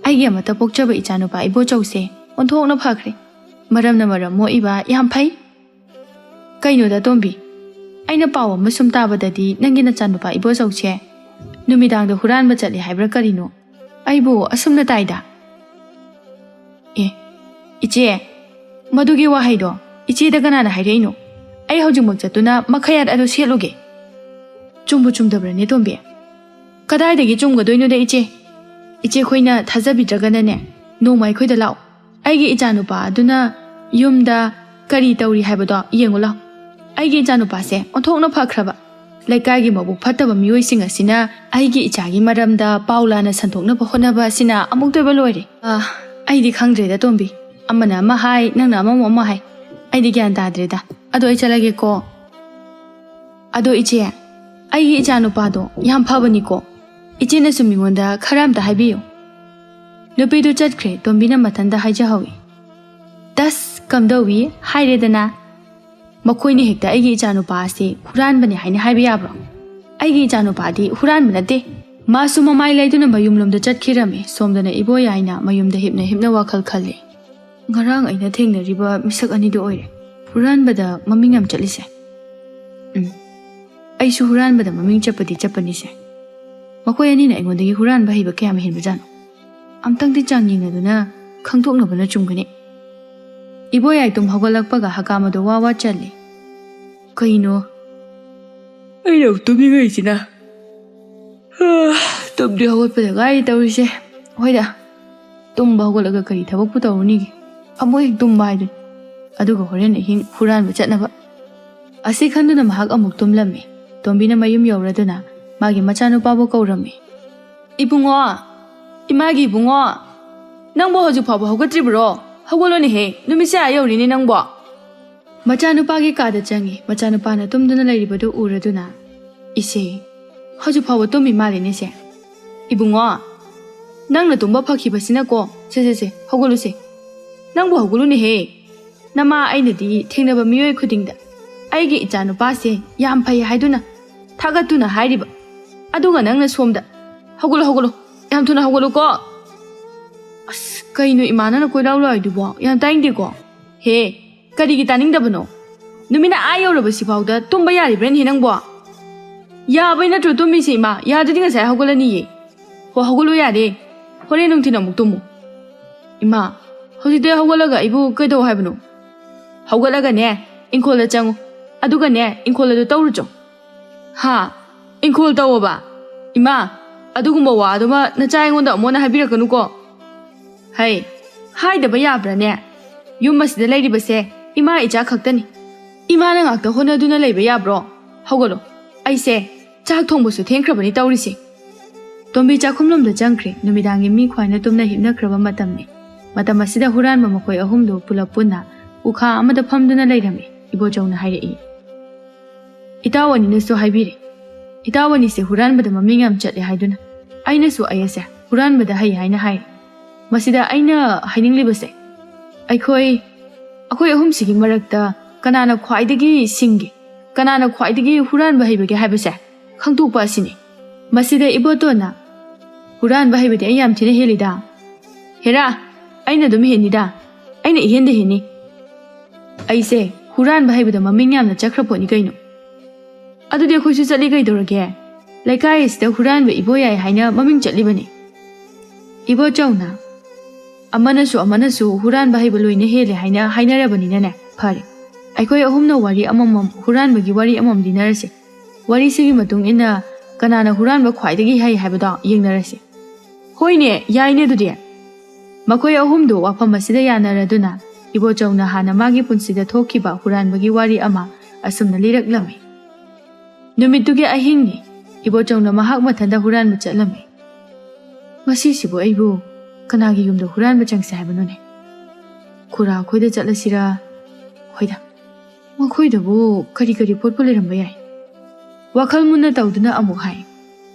ꯑꯩꯒꯤ ꯑꯃꯠꯇ ꯄꯣꯛꯆꯕ ꯏꯆꯥꯅꯨꯄꯥ ꯏꯕꯣꯆꯧꯁꯦ ꯑꯣꯟꯊꯣꯛꯅ ꯐꯈ꯭ꯔꯦ꯫ ꯃꯔꯝꯅ ꯃꯔꯝ ꯃꯣꯛꯏꯕ ꯌꯥꯝ ꯐꯩ꯫" "ꯀꯩꯅꯣꯗ ꯇꯣꯝꯕꯤ, ꯑꯩꯅ ꯄꯥꯎ ꯑꯃ ꯁꯨꯝ ꯇꯥꯕꯗꯗꯤ ꯅꯪꯒꯤ ꯅꯆꯥꯅꯨꯄꯥ ꯏꯕꯣꯆꯧꯁꯦ ꯅꯨꯃꯤꯗꯥꯡꯗ ꯍꯨꯔꯥꯟꯕ ꯆꯠꯂꯤ ꯍꯥꯏꯕ꯭ꯔꯥ ꯀꯔꯤꯅꯣ? ꯑꯩꯕꯨ ꯑꯁꯨꯝꯅ ꯇꯥꯏꯗ꯫" "ꯑꯦ, ꯏꯆꯦ, ꯃꯗꯨꯒꯤ ꯋꯥꯍꯩꯗꯣ ꯏꯆꯦꯗ ꯀꯅꯥꯅ ꯍꯥꯏꯔꯛꯏꯅꯣ? ꯑꯩ ꯍꯧꯖꯤꯛꯃꯛ ꯆꯠꯇꯨꯅ ꯃꯈꯌꯥꯠ ꯑꯗꯨ ꯁꯦꯠꯂꯨꯒꯦ꯫" "ꯆꯨꯝꯕꯨ ꯆꯨꯝꯗꯕ꯭ꯔꯅꯦ ꯇꯣꯝꯕꯤ?" "ꯀꯗꯥꯏꯗꯒꯤ ꯆꯨꯝꯒꯗꯣꯏꯅꯣꯗ ꯏꯆꯦ? ꯏꯆꯦ ꯈꯣꯏꯅ ꯊꯥꯖꯕꯤꯗ꯭ꯔꯒꯅꯅꯦ, ꯅꯣꯡꯃ ꯑꯩꯈꯣꯏꯗ ꯂꯥꯛꯑꯣ꯫ ꯑꯩꯒꯤ ꯏꯆꯥꯅꯨꯄꯥ ꯑꯗꯨꯅ ꯌꯨꯝꯗ ꯀꯔꯤ ꯇꯧꯔꯤ ꯍꯥꯏꯕꯗꯣ ꯌꯦꯡꯉꯨ ꯂꯥꯎ꯫ ꯑꯩꯒꯤ ꯏꯆꯥꯅꯨꯄꯥꯁꯦ ꯑꯣꯟꯊꯣꯛꯅ ꯐꯈ꯭ꯔꯕ꯫ ꯂꯩꯀꯥꯏꯒꯤ ꯃꯕꯨꯛ ꯐꯠꯇꯕ ꯃꯤꯑꯣꯏꯁꯤꯡ ꯑꯁꯤꯅ ꯑꯩꯒꯤ ꯏꯆꯥꯒꯤ ꯃꯔꯝꯗ ꯄꯥꯎ ꯂꯥꯟꯅ ꯁꯟꯗꯣꯛꯅꯕ ꯍꯣꯠꯅꯕ ꯑꯁꯤꯅ ꯑꯃꯨꯛꯇ ꯑꯣꯏꯕ ꯂꯣꯏꯔꯦ꯫ ꯑꯥ, ꯑꯩꯗꯤ ꯈꯪꯗ꯭ꯔꯦꯗ ꯇꯣꯝꯕꯤ, ꯑꯃꯅ ꯑꯃ ꯍꯥꯏ, ꯅꯪꯅ ꯑꯃꯃꯨꯛ ꯑꯃ ꯍꯥꯏ, ꯑꯩꯗꯤ ꯒ꯭ꯌꯥꯟ ꯇꯥꯗ꯭ꯔꯦꯗ꯫ ꯑꯗꯣ ꯑꯩ ꯆꯠꯂꯒꯦꯀꯣ꯫ ꯑꯗꯣ ꯏꯆꯦ, ꯑꯩꯒꯤ ꯏꯆꯥ ꯅꯨꯄꯥꯗꯣ ꯌꯥꯝ ꯐꯕꯅꯤꯀꯣ꯫ ꯏꯆꯦꯅꯁꯨ ꯃꯤꯉꯣꯟꯗ ꯈꯔ ꯑꯝꯇ ꯍꯥꯏꯕꯤꯌꯨ꯫ ꯅꯨꯄꯤꯗꯨ ꯆꯠꯈ꯭ꯔꯦ꯫ ꯇꯣꯝꯕꯤꯅ ꯃꯊꯟꯇ ꯍꯥꯏꯖꯍꯧꯏ꯫ ꯇꯁ, ꯀꯝꯗꯧꯏ ꯍꯥꯏꯔꯦꯗꯅ꯫ ꯃꯈꯣꯏꯅ ꯍꯦꯛꯇ ꯑꯩꯒꯤ ꯏꯆꯥ ꯅꯨꯄꯥ ꯑꯁꯤ ꯍꯨꯔꯥꯟꯕꯅꯤ ꯍꯥꯏꯅ ꯍꯥꯏꯕ ꯌꯥꯕ꯭ꯔꯣ? ꯑꯩꯒꯤ ꯏꯆꯥ ꯅꯨꯄꯥꯗꯤ ꯍꯨꯔꯥꯟꯕ ꯅꯠꯇꯦ꯫ ꯃꯥꯁꯨ ꯃꯃꯥꯏ ꯂꯩꯗꯨꯅ ꯃꯌꯨꯝꯂꯣꯝꯗ ꯆꯠꯈꯤꯔꯝꯃꯤ꯫ ꯁꯣꯝꯗꯅ ꯏꯕꯣꯌꯥꯏꯅ ꯃꯌꯨꯝꯗ ꯍꯤꯞꯅ ꯍꯤꯞꯅ ꯋꯥꯈꯜ ꯈꯜꯂꯤ꯫ ꯉꯔꯥꯡ ꯑꯩꯅ ꯊꯦꯡꯅꯔꯤꯕ ꯃꯤꯁꯛ ꯑꯅꯤꯗꯨ ꯑꯣꯏꯔꯦ ꯍꯨꯔꯥꯟꯕꯗ ꯃꯃꯤꯡ ꯌꯥꯝ ꯆꯠꯂꯤꯁꯦ꯫ ꯎꯝ, ꯑꯩꯁꯨ ꯍꯨꯔꯥꯟꯕꯗ ꯃꯃꯤꯡ ꯆꯠꯄꯗꯤ ꯆꯠꯄꯅꯤꯁꯦ꯫ ꯃꯈꯣꯏ ꯑꯅꯤꯅ ꯑꯩꯉꯣꯟꯗꯒꯤ ꯍꯨꯔꯥꯟꯕ ꯍꯩꯕ ꯀꯌꯥꯝ ꯍꯦꯟꯕꯖꯥꯠꯅꯣ? ꯑꯝꯇꯪꯗꯤ ꯆꯥꯡ ꯌꯦꯡꯅꯗꯨꯅ ꯈꯪꯗꯣꯛꯅꯕꯅ ꯆꯨꯝꯒꯅꯤ꯫ ꯏꯕꯣꯌꯥꯏ ꯇꯨꯝ ꯍꯧꯒꯠꯂꯛꯄꯒ ꯍꯀꯥꯝ ꯑꯗꯨ ꯋꯥ ꯋꯥ ꯆꯜꯂꯤ꯫ ꯀꯩꯅꯣ? ꯑꯩꯅ ꯇꯨꯝꯅꯤꯡꯉꯛꯏꯁꯤꯅ꯫ ꯇꯨꯝꯗꯤ ꯍꯧꯒꯠꯄꯗ ꯉꯥꯏꯔꯤ ꯇꯧꯔꯤꯁꯦ꯫ ꯍꯣꯏꯗ, ꯇꯨꯝꯕ ꯍꯧꯒꯠꯂꯒ ꯀꯔꯤ ꯊꯕꯛꯄꯨ ꯇꯧꯔꯨꯅꯤꯒꯦ? ꯑꯃꯨꯛ ꯍꯦꯛ ꯇꯨꯝꯕ ꯍꯥꯏꯗꯨꯅꯤ꯫ ꯑꯗꯨꯒ ꯍꯣꯔꯦꯟ ꯑꯍꯤꯡ ꯍꯨꯔꯥꯟꯕ ꯆꯠꯅꯕ꯫ ꯑꯁꯤ ꯈꯟꯗꯨꯅ ꯃꯍꯥꯛ ꯑꯃꯨꯛ ꯇꯨꯝꯂꯝꯃꯤ꯫ ꯇꯣꯝꯕꯤꯅ ꯃꯌꯨꯝ ꯌꯧꯔꯗꯨꯅ ꯃꯥꯒꯤ ꯃꯆꯥꯅꯨꯄꯥꯕꯨ ꯀꯧꯔꯝꯃꯤ꯫ "ꯏꯕꯨꯡꯉꯣ! ꯏꯃꯥꯒꯤ ꯏꯕꯨꯡꯉꯣ! ꯅꯪꯕꯨ ꯍꯧꯖꯤꯛ ꯐꯥꯎꯕ ꯍꯧꯒꯠꯇ꯭ꯔꯤꯕ꯭ꯔꯣ? ꯍꯧꯒꯠꯂꯣꯅꯦꯍꯦ! ꯅꯨꯃꯤꯠꯁꯦ ꯑꯥ ꯌꯧꯔꯤꯅꯦ ꯅꯪꯕꯣ!" ꯃꯆꯥꯅꯨꯄꯥꯒꯤ ꯀꯥꯗ ꯆꯪꯉꯤ꯫ ꯃꯆꯥꯅꯨꯄꯥꯅ ꯇꯨꯝꯗꯨꯅ ꯂꯩꯔꯤꯕꯗꯨ ꯎꯔꯗꯨꯅ, "ꯏꯆꯦ, ꯍꯧꯖꯤꯛ ꯐꯥꯎꯕ ꯇꯨꯝꯃꯤ ꯃꯥꯜꯂꯦꯅꯦ ꯁꯦ꯫ ꯏꯕꯨꯡꯉꯣ, ꯅꯪꯅ ꯇꯨꯝꯕ ꯐꯈꯤꯕꯁꯤꯅꯀꯣ, ꯁꯦ, ꯁꯦ, ꯁꯦ, ꯍꯧꯒꯠꯂꯨꯁꯦ꯫ ꯅꯪꯕꯨ ꯍꯧꯒꯠꯂꯨꯅꯦꯍꯦ꯫ ꯅꯃꯥ ꯑꯩꯅꯗꯤ ꯊꯦꯡꯅꯕ ꯃꯤꯑꯣꯏ ꯈꯨꯗꯤꯡꯗ ꯑꯩꯒꯤ ꯏꯆꯥꯅꯨꯄꯥꯁꯦ ꯌꯥꯝ ꯐꯩ ꯍꯥꯏꯗꯨꯅ ꯊꯥꯒꯠꯇꯨꯅ ꯍꯥꯏꯔꯤꯕ꯫ ꯑꯗꯨꯒ ꯅꯪꯅ ꯁꯣꯝꯗ, ꯍꯧꯒꯠꯂꯣ, ꯍꯧꯒꯠꯂꯣ, ꯌꯥꯝ ꯊꯨꯅ ꯍꯧꯒꯠꯂꯨꯀꯣ꯫ ꯑꯁ, ꯀꯩꯅꯣ ꯏꯃꯥ ꯅꯪꯅ ꯀꯣꯏꯂꯥꯎ ꯂꯥꯎꯔꯤꯗꯨꯕꯣ? ꯌꯥꯝ ꯇꯥꯅꯤꯡꯗꯦꯀꯣ꯫ ꯍꯦ, ꯀꯔꯤꯒꯤ ꯇꯥꯅꯤꯡꯗꯕꯅꯣ? ꯅꯨꯃꯤꯠꯅ ꯑꯥ ꯌꯧꯔꯕꯁꯤꯐꯥꯎꯗ ꯇꯨꯝꯕ ꯌꯥꯔꯤꯕ꯭ꯔꯅꯦ ꯅꯪꯕꯣ? ꯌꯥꯕꯩ ꯅꯠꯇ꯭ꯔꯣ ꯇꯨꯝꯃꯤꯁꯦ ꯏꯃꯥ? ꯌꯥꯗ꯭ꯔꯗꯤ ꯉꯁꯥꯏ ꯍꯧꯒꯠꯂꯅꯤꯌꯦ꯫ ꯍꯣ, ꯍꯧꯒꯠꯂꯨ ꯌꯥꯔꯦ꯫ ꯍꯣꯔꯦꯟ ꯅꯨꯡꯊꯤꯜ ꯑꯃꯨꯛ ꯇꯨꯝꯃꯨ꯫ ꯏꯃꯥ, ꯍꯧꯖꯤꯛꯇꯤ ꯍꯧꯒꯠꯂꯒ ꯑꯩꯕꯨ ꯀꯩꯗꯧ ꯍꯥꯏꯕꯅꯣ? ꯍꯧꯒꯠꯂꯒꯅꯦ, ꯏꯪꯈꯣꯜꯗ ꯆꯪꯉꯨ꯫ ꯑꯗꯨꯒꯅꯦ, ꯏꯪꯈꯣꯜ ꯑꯗꯨ ꯇꯧꯔꯨꯆꯣ꯫ ꯍꯥ? ꯏꯪꯈꯣꯜ ꯇꯧꯑꯣꯕ? ꯏꯃꯥ, ꯑꯗꯨꯒꯨꯝꯕ ꯋꯥ ꯑꯗꯨꯃ ꯅꯆꯥ ꯑꯩꯉꯣꯟꯗ ꯑꯃꯨꯛ ꯍꯟꯅ ꯍꯥꯏꯕꯤꯔꯛꯀꯅꯨꯀꯣ꯫ ꯍꯩ, ꯍꯥꯏꯗꯕ ꯌꯥꯕ꯭ꯔꯥꯅꯦ? ꯌꯨꯝ ꯑꯁꯤꯗ ꯂꯩꯔꯤꯕꯁꯦ ꯏꯃꯥ ꯏꯆꯥ ꯈꯛꯇꯅꯤ꯫ ꯏꯃꯥꯅ ꯉꯥꯛꯇ ꯍꯣꯠꯅꯗꯨꯅ ꯂꯩꯕ ꯌꯥꯕ꯭ꯔꯣ? ꯍꯧꯒꯠꯂꯣ꯫ "ꯑꯩꯁꯦ ꯆꯥꯛ ꯊꯣꯡꯕꯁꯨ ꯊꯦꯡꯈ꯭ꯔꯕꯅꯤ ꯇꯧꯔꯤꯁꯦ꯫" ꯇꯣꯝꯕꯤ ꯆꯥꯛꯈꯨꯝꯂꯣꯝꯗ ꯆꯪꯈ꯭ꯔꯦ꯫ ꯅꯨꯃꯤꯗꯥꯡꯒꯤ ꯃꯤ ꯈ꯭ꯋꯥꯏꯅ ꯇꯨꯝꯅ ꯍꯤꯞꯅꯈ꯭ꯔꯕ ꯃꯇꯝꯅꯤ꯫ ꯃꯇꯝ ꯑꯁꯤꯗ ꯍꯨꯔꯥꯟꯕ ꯃꯈꯣꯏ ꯑꯍꯨꯝꯗꯨ ꯄꯨꯂꯞ ꯄꯨꯟꯅ ꯎꯈꯥ ꯑꯃꯗ ꯐꯝꯗꯨꯅ ꯂꯩꯔꯝꯃꯤ꯫ ꯏꯕꯣꯆꯧꯅ ꯍꯥꯏꯔꯛꯏ, "ꯏꯇꯥꯎ ꯑꯅꯤꯅꯁꯨ ꯍꯥꯏꯕꯤꯔꯦ, ꯏꯇꯥꯎ ꯑꯅꯤꯁꯦ ꯍꯨꯔꯥꯟꯕꯗ ꯃꯃꯤꯡ ꯌꯥꯝ ꯆꯠꯂꯦ ꯍꯥꯏꯗꯨꯅ꯫ ꯑꯩꯅꯁꯨ ꯑꯩꯁꯦ ꯍꯨꯔꯥꯟꯕꯗ ꯍꯩ ꯍꯥꯏꯅ ꯍꯥꯏꯔꯦ꯫ ꯃꯁꯤꯗ ꯑꯩꯅ ꯍꯥꯏꯅꯤꯡꯂꯤꯕꯁꯦ, ꯑꯩꯈꯣꯏ, ꯑꯩꯈꯣꯏ ꯑꯍꯨꯝꯁꯤꯒꯤ ꯃꯔꯛꯇ ꯀꯅꯥꯅ ꯈ꯭ꯋꯥꯏꯗꯒꯤ ꯁꯤꯡꯒꯦ, ꯀꯅꯥꯅ ꯈ꯭ꯋꯥꯏꯗꯒꯤ ꯍꯨꯔꯥꯟꯕ ꯍꯩꯕꯒꯦ ꯍꯥꯏꯕꯁꯦ ꯈꯪꯗꯣꯛꯄ ꯑꯁꯤꯅꯤ꯫" ꯃꯁꯤꯗ ꯏꯕꯣꯇꯣꯟꯅ, "ꯍꯨꯔꯥꯟꯕ ꯍꯩꯕꯗꯤ ꯑꯩ ꯌꯥꯝ ꯊꯤꯅ ꯍꯦꯜꯂꯤꯗ꯫ ꯍꯦꯔꯥ, ꯑꯩꯅ ꯑꯗꯨꯝ ꯍꯦꯟꯅꯤꯗ, ꯑꯩꯅ ꯏꯍꯦꯟꯗ ꯍꯦꯟꯅꯤ꯫ ꯑꯩꯁꯦ ꯍꯨꯔꯥꯟꯕ ꯍꯩꯕꯗ ꯃꯃꯤꯡ ꯌꯥꯝꯅ ꯆꯠꯈ꯭ꯔ ꯄꯣꯠꯅꯤ ꯀꯩꯅꯣ꯫ ꯑꯗꯨꯗꯤ ꯑꯩꯈꯣꯏꯁꯨ ꯆꯠꯂꯤ ꯀꯩꯗꯧꯔꯒꯦ? ꯂꯩꯀꯥꯏ ꯑꯁꯤꯗ ꯍꯨꯔꯥꯟꯕ ꯏꯕꯣ ꯌꯥꯏ ꯍꯥꯏꯅ ꯃꯃꯤꯡ ꯆꯠꯂꯤꯕꯅꯤ꯫" ꯏꯕꯣꯆꯧꯅ, "ꯑꯃꯅꯁꯨ ꯑꯃꯅꯁꯨ ꯍꯨꯔꯥꯟꯕ ꯍꯩꯕ ꯂꯣꯏꯅ ꯍꯦꯜꯂꯦ ꯍꯥꯏꯅ ꯍꯥꯏꯅꯔꯕꯅꯤꯅꯅꯦ, ꯐꯔꯦ, ꯑꯩꯈꯣꯏ ꯑꯍꯨꯝꯅ ꯋꯥꯔꯤ ꯑꯃꯃꯝ, ꯍꯨꯔꯥꯟꯕꯒꯤ ꯋꯥꯔꯤ ꯑꯃꯃꯝ ꯂꯤꯅꯔꯁꯦ꯫ ꯋꯥꯔꯤꯁꯤꯒꯤ ꯃꯇꯨꯡ ꯏꯟꯅ ꯀꯅꯥꯅ ꯍꯨꯔꯥꯟꯕ ꯈ꯭ꯋꯥꯏꯗꯒꯤ ꯍꯩ ꯍꯥꯏꯕꯗꯣ ꯌꯦꯡꯅꯔꯁꯦ꯫" "ꯍꯣꯏꯅꯦ, ꯌꯥꯏꯅꯦ ꯑꯗꯨꯗꯤ꯫" ꯃꯈꯣꯏ ꯑꯍꯨꯝꯗꯨ ꯋꯥꯐꯝ ꯑꯁꯤꯗ ꯌꯥꯅꯔꯗꯨꯅ ꯏꯕꯣꯆꯧꯅ ꯍꯥꯟꯅ ꯃꯥꯒꯤ ꯄꯨꯟꯁꯤꯗ ꯊꯣꯛꯈꯤꯕ ꯍꯨꯔꯥꯟꯕꯒꯤ ꯋꯥꯔꯤ ꯑꯃ ꯑꯁꯨꯝꯅ ꯂꯤꯔꯛꯂꯝꯃꯤ꯫ ꯅꯨꯃꯤꯠꯇꯨꯒꯤ ꯑꯍꯤꯡꯅꯤ꯫ ꯏꯕꯣꯆꯧꯅ ꯃꯍꯥꯛ ꯃꯊꯟꯇ ꯍꯨꯔꯥꯟꯕ ꯆꯠꯂꯝꯃꯤ꯫ "ꯉꯁꯤꯁꯤꯕꯨ ꯑꯩꯕꯨ ꯀꯅꯥꯒꯤ ꯌꯨꯝꯗ ꯍꯨꯔꯥꯟꯕ ꯆꯪꯁꯦ ꯍꯥꯏꯕꯅꯣꯅꯦ? ꯈꯨꯔꯥ ꯑꯩꯈꯣꯏꯗ ꯆꯠꯂꯁꯤꯔꯥ? ꯍꯣꯏꯗ, ꯃꯈꯣꯏꯗꯕꯨ ꯀꯔꯤ ꯀꯔꯤ ꯄꯣꯠꯄꯨ ꯂꯩꯔꯝꯕ ꯌꯥꯏ?" ꯋꯥꯈꯜ ꯃꯨꯟꯅ ꯇꯧꯗꯨꯅ ꯑꯃꯨꯛ ꯍꯥꯏ,